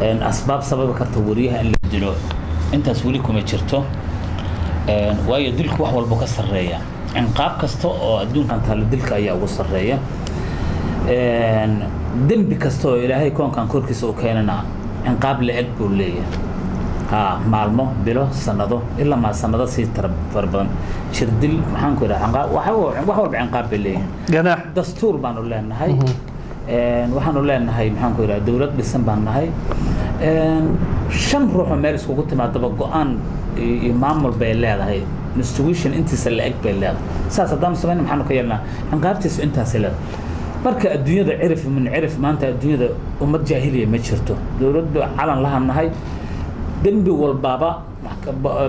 Asbaab sababi karta wariyaha in la dilo intaas weli kuma jirto, waayo dilku wax walba ka sarreeya. Cinqaab kasta oo adduunkan taalla dilka ayaa ugu sarreeya. Dembi kasta oo Ilaahay koonkan korkiisa u keenana cinqaab la-eg buu leeyahay, ha maalmo, bilo, sanado, ilaa maa sanado sii tara fara badan, jirdil, maxaan ku idhaha, cinqaab, wax walba cinqaab bay leeyihiin. Ganaax. Dastuur baanu leenahay, waxaanu leenahay, maxaan ku idhaha, dowlad dhisan baan nahay. Shan ruux oo meel iskugu timaadaba go-aan iyo maamul bay leedahay, institution intiisa la-eg bay leedahay. Saas haddaanu samayn, maxaanu ka yeelnaa? Cinqaabtiisu intaasay leedahay. Marka adduunyada cirif min cirif, maanta adduunyada ummad jaahiliya ma jirto, dowladdu calan lahaan nahay. Dembi walbaaba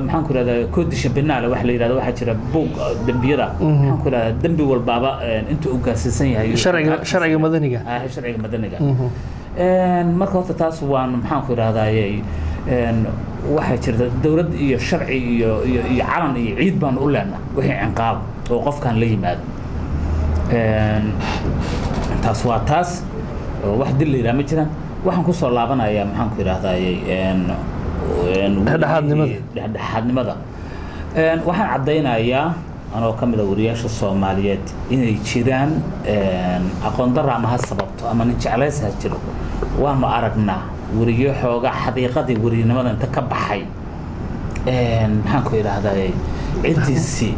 maxaan ku idhahdaa, codice pénal waxa la yidhahdo, waxaa jira buug dembiyada, maxaan ku idhahdaa, dembi walbaaba inta uu gaarsiisan yahay. Sharciga madaniga. Ah, sharciga madaniga. Marka horta taas waan, maxaan ku idhahdaaye, waxaa jirta dowlad iyo sharci iyo calan iyo ciid baanu u leenahay wixii cinqaab oo qofkan la yimaado. Taas waa taas oo wax dil la yidhaha ma jiraan. Waxaan kusoo laabanayaa, maxaan ku idhahdaaye, Dhexdhexaadnimada. Dhexdhexaadnimada. Waxaan caddaynayaa anoo ka mid a wariyaasha Soomaaliyeed inay jiraan aqoon darra ama ha sababto ama nin jeclays ha jiro. Waanu aragnaa weriyo xoogaa xaqiiqadii weriyanimada inta ka baxay, maxaan ku idhaahdaa, ciddiisii,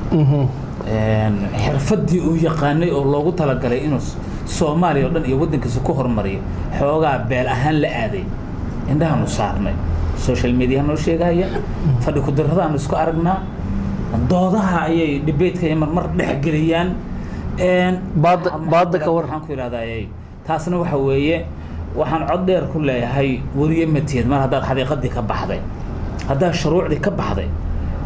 xirfaddii uu yaqaanay oo loogu talagalay inuu Soomaaliya oo dhan iyo waddankiisa ku horumariyo xoogaa beel ahaan la aaday. Indhahaanu saarnay, social media noo sheegaya, fadhi ku-darradaanu isku aragnaa, doodaha ayay debateka iyo marmar dhexgeliyaan. Baadda ka war. Maxaan ku idhahdaa, taasna waxa weeye waxaan cod dheer ku leeyahay weriye matiid mar haddaad xaqiiqadii ka baxday, haddaad shuruucdii ka baxday.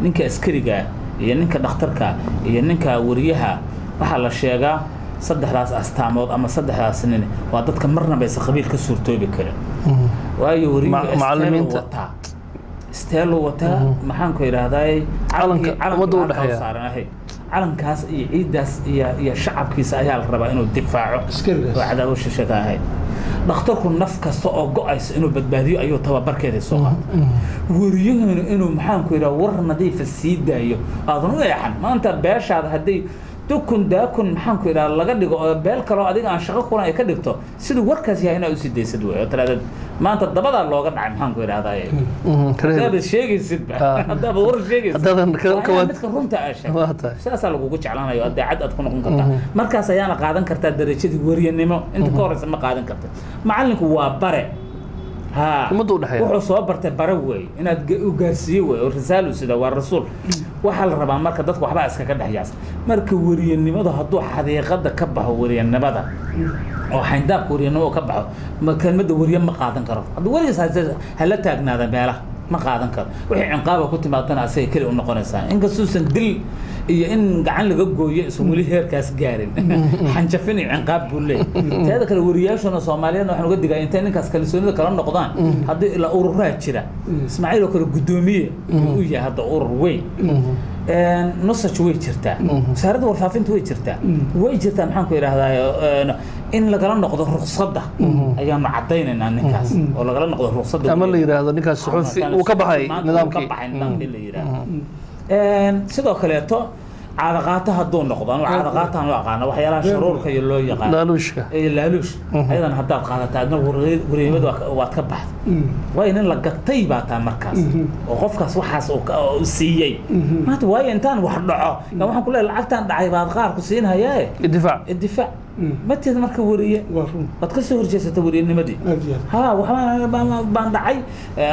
Ninka askariga iyo ninka dhakhtarka iyo ninka weriyaha waxaa la sheegaa saddexdaas astaamood ama saddexdaas nin waa dadka marnaba aysan qabiil ka suurtoobi karin, waayo weriyuhu Macallimiinta. Wataa isteelo, wataa, maxaan ku idhahdaa, Calanka ummadda u dhexeeya. Saaran calankaas iyo ciiddaas iyo shacabkiisa ayaa la rabaa inuu difaaco. Askarigaas. Oo cadaawad shishe ka ahayd. Dhakhtarku naf kasta oo go-aysa inuu badbaadiyo ayuu tababarkeeda soo qaatay. Weriyahuna inuu, maxaan ku idhaha, war nadiifa sii daayo aadan u eexan. Maanta beeshaada hadday dukun daakun, maxaan ku idhaha, laga dhigo oo beel kaloo adiga aan shaqo kulan ay ka dhigto, siduu warkaas yahay inaad usii daysid wey oo tirahdad maanta dabadaa looga dhacay, maxaan ku idhahdaa, haddaabad sheegaysidba, haddaabad war sheegaysid. Haddaadan waa inaad midka runta aa sheegto. Waa tahay. Sidaasaa lagugu jeclaanayo, daacad aad ku noqon kartaa. Markaas ayaana qaadan kartaa darajadii weriyanimo, inta ka horeysa ma qaadan karta. Macallinku waa bare. Ummadda u dhexeeya. Wuxuu soo bartay bara weey, inaad u gaarsiiyo weey, oo risaalu sida waa rasuul. Waxaa la rabaa marka dadku waxbaa iskaga dhex yaacsan. Marka weriyanimadu hadduu xaqiiqada ka baxo, weriyanimada oo xayndaabka weriyanimo ka baxo, ma kelmadda weriye ma qaadan karo. Hadduu werigiis hala taagnaada meelaha ma qaadan karo. Wixii cinqaaba ku timaadana asaga keli u noqonaysaa, inkastuusan dil iyo in gacan laga gooyo isan weli heerkaas gaarin, xanjafin iyo cinqaab buu leeyahay. Teeda kale, weriyaashuna Soomaaliyeedna waxaan uga digaa intay ninkaas kalsoonida kala noqdaan. Haddii ilaa ururaa jira, Ismaaciil oo kale guddoomiye u yahay hadda urur weyn, nusaj way jirtaa, wasaaradda warfaafinta way jirtaa, way jirtaa. Maxaan ku idhaahdaa, in lagala noqdo ruqsadda ayaanu caddaynaynaa ninkaas, oo lagala noqdo ruqsadda ama la yidhaahdo ninkaas suxufi uu ka baxay nidaamkii. Ka baxay nidaamkii la yidhaahdo. Sidoo kaleeto caadaqaato hadduu noqdo, anu caadaqaataan u aqaano waxyaalaha shuruurka iyo loo yaqaano laaluushka. Iyo laaluush ayadan haddaad qaadata, adna wareemada waad ka baxday, waayo nin la gatay baa taa markaas, oo qofkaas waxaas uu siiyey maanta. Waayo intaan wax dhaco yaa waxaan ku leeyahay lacagtaan dhacay baad qaar ku siinhayaa idifaac. Idifaac mateed marka weriye Waa run. Waad ka soo horjeesata weriyanimadii. Aad iyo aad. Ha, waxbaan baan dhacay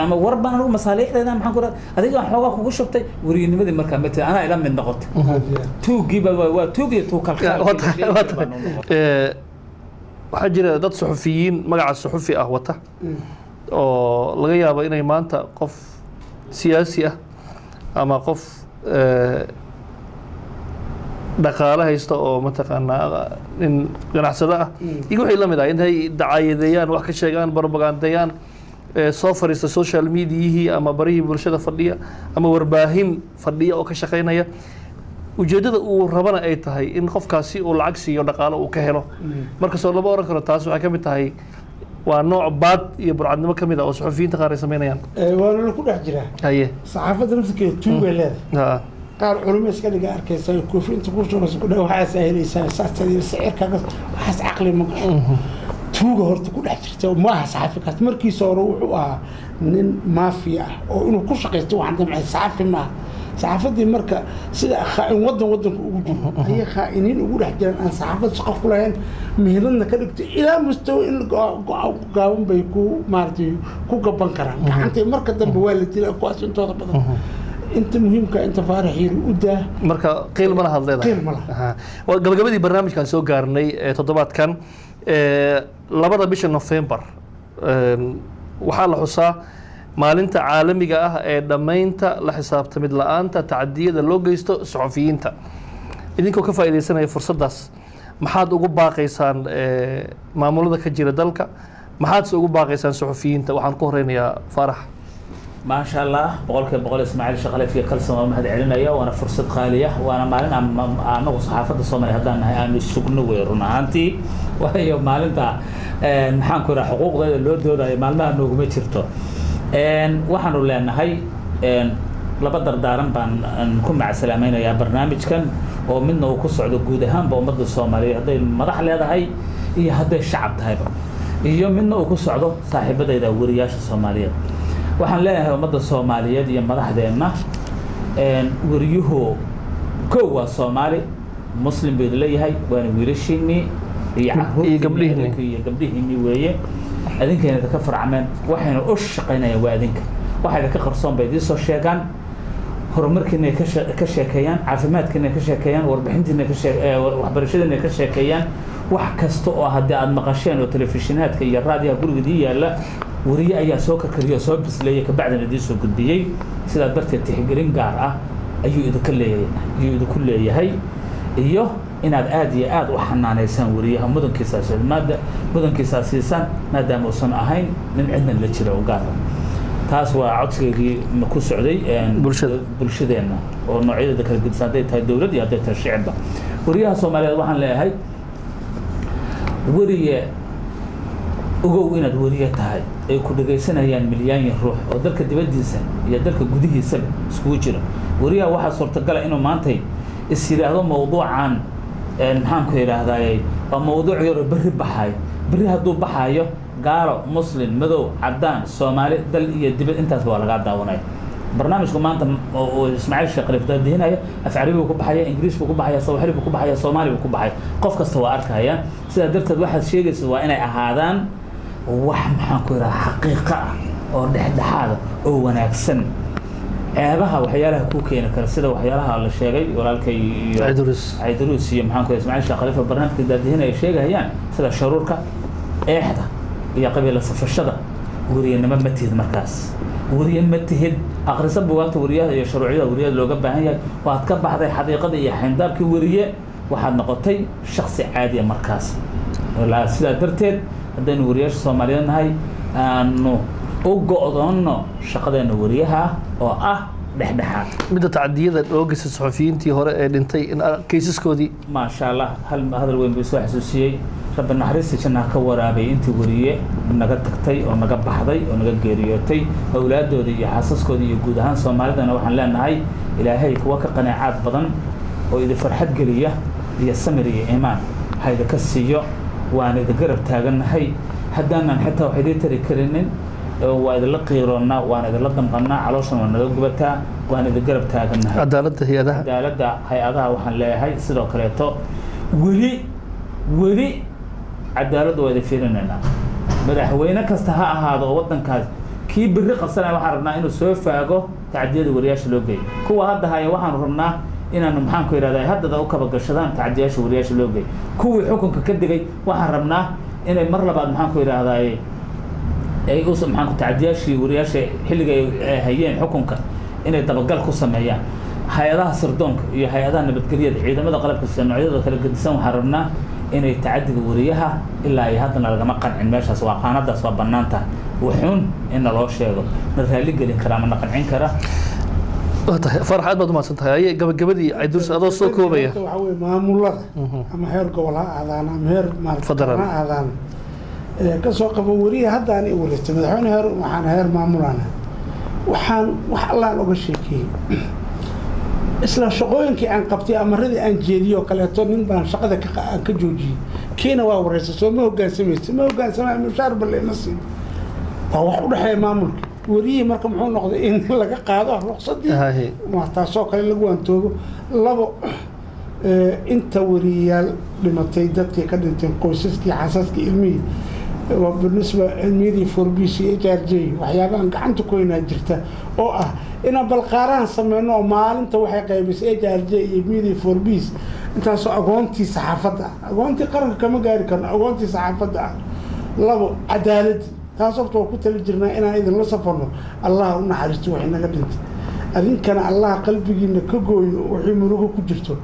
ama war baan anigu masaaliixdeeda, maxaan ku raad adiga aan xoogaa kugu shubtay weriyanimadii markaa mateed anaa ila mid noqotay. Aad iyo aad. Tuugiiba waa tuug iyo tuug kalkaal. Waa tahay. Waxaa jira dad suxufiyiin magaca suxufi ah wata oo laga yaabo inay maanta qof siyaasi ah ama qof dhaqaale haysta oo mataqaanaa nin ganacsado ah iyo wixii la mid ah intay dacaayadeeyaan, wax ka sheegaan, barbagandeeyaan, soo fadhiista social mediayihii ama barihii bulshada fadhiya ama warbaahin fadhiya oo ka shaqaynaya, ujeeddada uu rabana ay tahay in qofkaasi uu lacag siiyo, dhaqaalo uu ka helo. Markastoo lama oran karo taas waxay ka mid tahay waa nooc baad iyo burcadnimo ka mid ah oo suxufiyiinta qaar ay sameynayaan? Waana laku dhex jiraa. Haye. Saxaafadda naftirkeeda tuugay leedahay. Qaar culimo iska dhiga arkaysa, koofi inta ku shubaysa ku dhaw waxaas helaysaa, saas sicirkaaga waxaas caqli ma gasho. Tuuga horta ku dhex jirta ma aha saxaafikaas. Markiisa hore wuxuu ahaa nin maafiya ah oo inuu ku shaqaysto waxaan damcay, saxafi maaha. Saxaafaddii marka sida khaa'in wadan wadanka ugu jiro ayay khaa'iniin ugu dhex jiraan aan saxaafad shaqo ku lahayn, mihradna ka dhigto ilaa mustawa in gaaban bay ku maaragtay ku gaban karaan gacantay. Marka dambe waa la dilaa kuwaas intooda badan. Inta muhiimka inta Faarax yiri u daa. Marka qiil ma lahaad leedahay? Qiil ma laha. Aha. Waa gabagabadii barnaamijkan soo gaarnay ee toddobaadkan. 2da bisha Nofembar waxaa la xusaa maalinta caalamiga ah ee dhammaynta la xisaabtamid la-aanta tacadiyada loo geysto suxufiyiinta. Idinkoo ka faa'iidaysanaya fursaddaas, maxaad ugu baaqaysaan maamulada ka jira dalka? Maxaadse ugu baaqaysaan suxufiyiinta? Waxaan ku horeynayaa Faarax. Maasha Allah, 100%. Ismaaciil Shaqaleef iyo Kalsan waa mahad celinaya, waana fursad qaaliya, waana maalin aan anagu saxaafadda Soomaaliya haddaan nahay aanu sugno wey run ahaantii, waayo maalinta maxaan ku idhaha xuquuqdeeda loo doodayo maalmaha nooguma jirto. Waxaanu leenahay laba dardaaran baan aan ku macsalaameynayaa barnaamijkan, oo midna uu ku socdo guud ahaanba ummadda Soomaaliyeed hadday madax leedahay iyo hadday shacab tahayba, iyo midna uu ku socdo saaxiibadayda weriyaasha Soomaaliyeed. Waxaan leenahay ummadda Soomaaliyeed iyo madaxdeenna, weriyuhu kow waa Soomaali, Muslim buu leeyahay, waana wiilashiinnii iyo carruurtiinnii Iyo gabdhihiinnii. Adinka iyo gabdhihiinnii weeye, adinkayna ka farcameen, waxayna u shaqaynayaan waa adinka. Waxayna ka qarsoon bay idiin soo sheegaan, horumarkiina ay ka sheekeeyaan, caafimaadkiina ay ka sheekeeyaan, warbixintiina ka waxbarashadiina ay ka sheekeeyaan. Wax kasta oo haddii aad maqasheen oo telefishinaadka iyo raadiyaha guriga yaalla, weriye ayaa soo karkariyay oo soo bisleeyay, kabacdina idiin soo gudbiyey. Sidaa darteed tixgelin gaar ah ayuu idinka leeyahay, ayuu idinku leeyahay, iyo inaad aad iyo aad u xanaanaysaan weriyaha, mudankiisa maada mudankiisaa siisaan, maadaama uusan ahayn nin cidna la jira oo gaar ah. Taas waa codsigaygii ku socday Bulshada. Bulshadeenna oo noocyadeeda kala gedisan, hadday tahay dowlad iyo hadday tahay shicibba. Weriyaha Soomaaliyeed waxaan leeyahay, weriye ogow inaad weriye tahay ay ku dhegaysanayaan milyaanyin ruux oo dalka dibaddiisa iyo dalka gudihiisaba iskugu jira. Weriyaha waxaa suurtagala inuu maantay is yidhaahdo mawduucan maxaan ku yidhaahdaaye waa mawduuc yaroo berri baxayo. Berri hadduu baxayo, gaalo, Muslim, madow, caddaan, Soomaali, dal iyo dibad intaasba waa lagaa daawanaya. Barnaamijku maanta oo Ismaaciil Sheekh Khaliif daadihinayo af Carabi buu ku baxaya, Ingiriis buu ku baxaya, Sawaaxili buu ku baxaya, Soomaali buu ku baxaya, qof kasta waa arkaya. Sidaa darteed waxaad sheegaysa waa inay ahaadaan Wax maxaan ku yidhaha xaqiiqo ah oo dhexdhexaada oo wanaagsan. Ceebaha waxyaalaha ku keeni kara, sida waxyaalaha la sheegay walaalkay iyo Cayduruus. Cayduruus iyo maxaan ku yidhaha Ismaaciil Sheekh Khalifa barnaamijka daadihin ay sheegayaan, sida sharuurka, eexda iyo qabiila safashada. Weriyanimo ma tihid markaas, weriye ma tihid. Akhrisa bugaagta weriyaha iyo shuruucyada weriyada looga baahan yahay. Waad ka baxday xaqiiqada iyo xayndaabkii weriye, waxaad noqotay shaksi caadiya markaas. Sidaa darteed haddaynu weriyaasha Soomaaliyeed nahay, aanu u go'doonno shaqadeena weriyaha oo ah dhexdhexaad. Midda tacadiyada loo geystay saxufiyiintii hore ee dhintay in kaysaskoodii. Maasha Allah, hal hadal weyn buu soo xasuusiyey. Rabbi naxariista jannaha ka waraabay intii weriye naga tagtay oo naga baxday oo naga geeriyootay, awlaadooda iyo xaasaskooda iyo guud ahaan Soomaalidana waxaan leenahay Ilaahay kuwa ka qaneecaad badan oo idin farxad geliya iyo samir iyo iimaan ha idinka siiyo. Waan idin garab taagannahay, haddaanan xitaa wax idiin tari karinin waa idinla qiiroonnaa, waan idinla damqannaa, calooshan waa naga gubataa, waan idin garab taagannahay. Cadaaladda hay-adaha, cadaaladda hay-adaha waxaan leeyahay sidoo kaleeto weli weli cadaaladda waa idin fiirinaynaa. Madaxweyne kasta ha ahaado oo waddankaas kii berri qabsanaya, waxaan rabnaa inuu soo faago tacdiyada wariyaasha loo geeyo. Kuwa hadda haya waxaanu rabnaa inaanu maxaan ku yidhahdaa haddada u kaba gashadaan tacdiyaasha wariyaasha loo geeyo. Kuwii xukunka ka degay waxaan rabnaa inay mar labaad maxaan ku yidhahdaa ay u maxaan ku tacdiyaashii wariyaasha xilliga ay hayeen xukunka inay dabagal ku sameeyaan. Hay-adaha sirdoonka iyo hay-adaha nabadgelyada, ciidamada qalabka sida noocyadooda kala gedisan, waxaan rabnaa inay tacadiga wariyaha ilaa ay haddana lagama qancin. Meeshaas waa qaanadaas waa bannaan tahay, wuxuun in naloo sheego na raali gelin kara ama na qancin kara. Waa tahay Farax, aad baad umahadsan tahay. Aye, gabagabadii Cayduruus adoo soo koobaya. Waxaa weye maamulada ama heer gobol ha aadaan ama heer maarata Federal. ha aadaan, ka soo qabo weriye hadda aan i wareegtay madaxweyne heer waxaan heer maamulana, waxaan wax allaan oga sheekeeyey isla shaqooyinkii aan qabtay, amaradii aan jeediyey oo kaleeto. Nin baan shaqada aan ka joojiyey, kiina waa wareysay, soo ma hogaansamaysa? Ma hogaansamay, mushaar balle ima siin. Waa wax u dhexeeya maamulka weriyihii. Marka muxuu noqday in laga qaado ruqsadii waa taasoo kale lagu waantoobo. Labo, inta weriyayaal dhimatay, dadkii ka dhinteen, qoysaskii, xaasaskii, ilmihii, waa binisba cilmiyadii for b c h r j waxyaabahan gacanta ku haynaa jirta oo ah inaan balqaarahan sameyno oo maalinta waxay qaybisay h r j iyo media for peace intaasoo agoontii saxaafadda ah, agoontii qaranka kama gaari karno, agoontii saxaafadda ah. Labo, cadaaladii taas horta waa ku tali jirnaa inaan idinla safarno. Allah u naxariisto wixii naga dhintay, adinkana Allah qalbigiina ka gooyo wixii murugo ku jirto.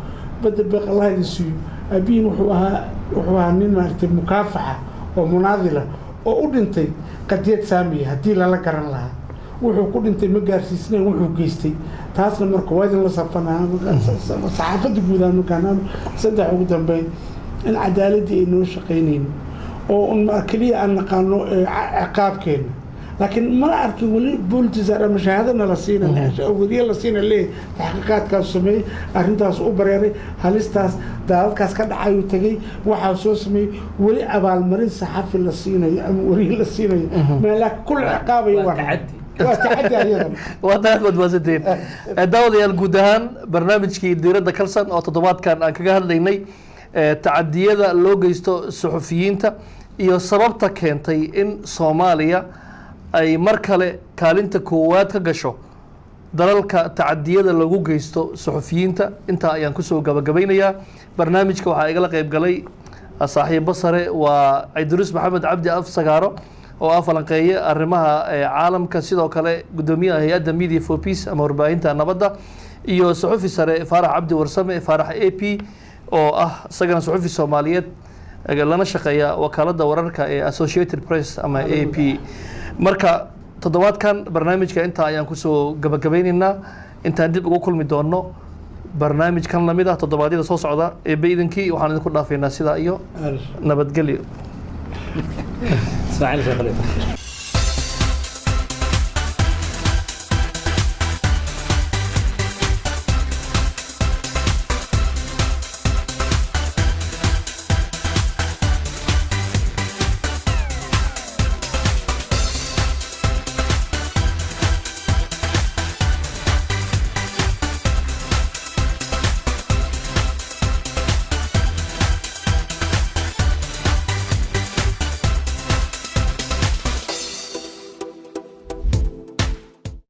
Badda beeq Allah idin siiyo. Aabihiin wuxuu ahaa nin maaragtay mukaafaxa oo munaadila oo u dhintay qadiyad saamiya. Haddii lala garan lahaa wuxuu ku dhintay ma gaarsiisnayn wuxuu geystay taasna. Marka waa idin la safanaa saxaafadda guud ahaan markaan. Saddex, ugu dambeyn in cadaaladii ay noo shaqaynayn oo un keliya aan naqaano ciqaabkeena, laakiin mana arkin weli booltisar ama shahaadana la siina, weriye la siina leeyahay taxqiiqaadkaas sameeyey, arrintaas u bareeray, halistaas daadadkaas ka dhacayuu tegey, waxaa soo sameeyey. Weli abaalmarin saxafi la siinayo ama weriye la siinayo meelaa kul ciqaabayo. Waa tacaddi. Waa tacaddi ayadan. Waa tahay, aad baad mahadsantihiin. Daawadayaal, guud ahaan barnaamijkii Diiradda Kalsan oo toddobaadkan aan kaga hadlaynay tacadiyada loo geysto suxufiyiinta iyo sababta keentay in Soomaaliya ay mar kale kaalinta koowaad ka gasho dalalka tacadiyada lagu geysto suxufiyiinta, intaa ayaan kusoo gabagabaynayaa barnaamijka. Waxaa igala qayb galay saaxiibo sare, waa Cayduruus Maxamed Cabdi Af Sagaaro oo ah falanqeeye arrimaha caalamka, sidoo kale guddoomiyaha hay-adda Media for Peace ama warbaahinta nabadda, iyo suxufi sare Faarax Cabdi Warsame, Faarax A P, oo ah isagana suxufi Soomaaliyeed lana shaqeeya wakaaladda wararka ee Associated Press ama A P. Marka toddobaadkan barnaamijka intaa ayaan kusoo gabagabaynaynaa. Intaan dib ugu kulmi doono barnaamijkan lamid ah toddobaadyada soo socda ee baidinkii, waxaan idinku dhaafaynaa sidaa iyo nabadgelyo. Ismaaciil Sheekh Khalifa.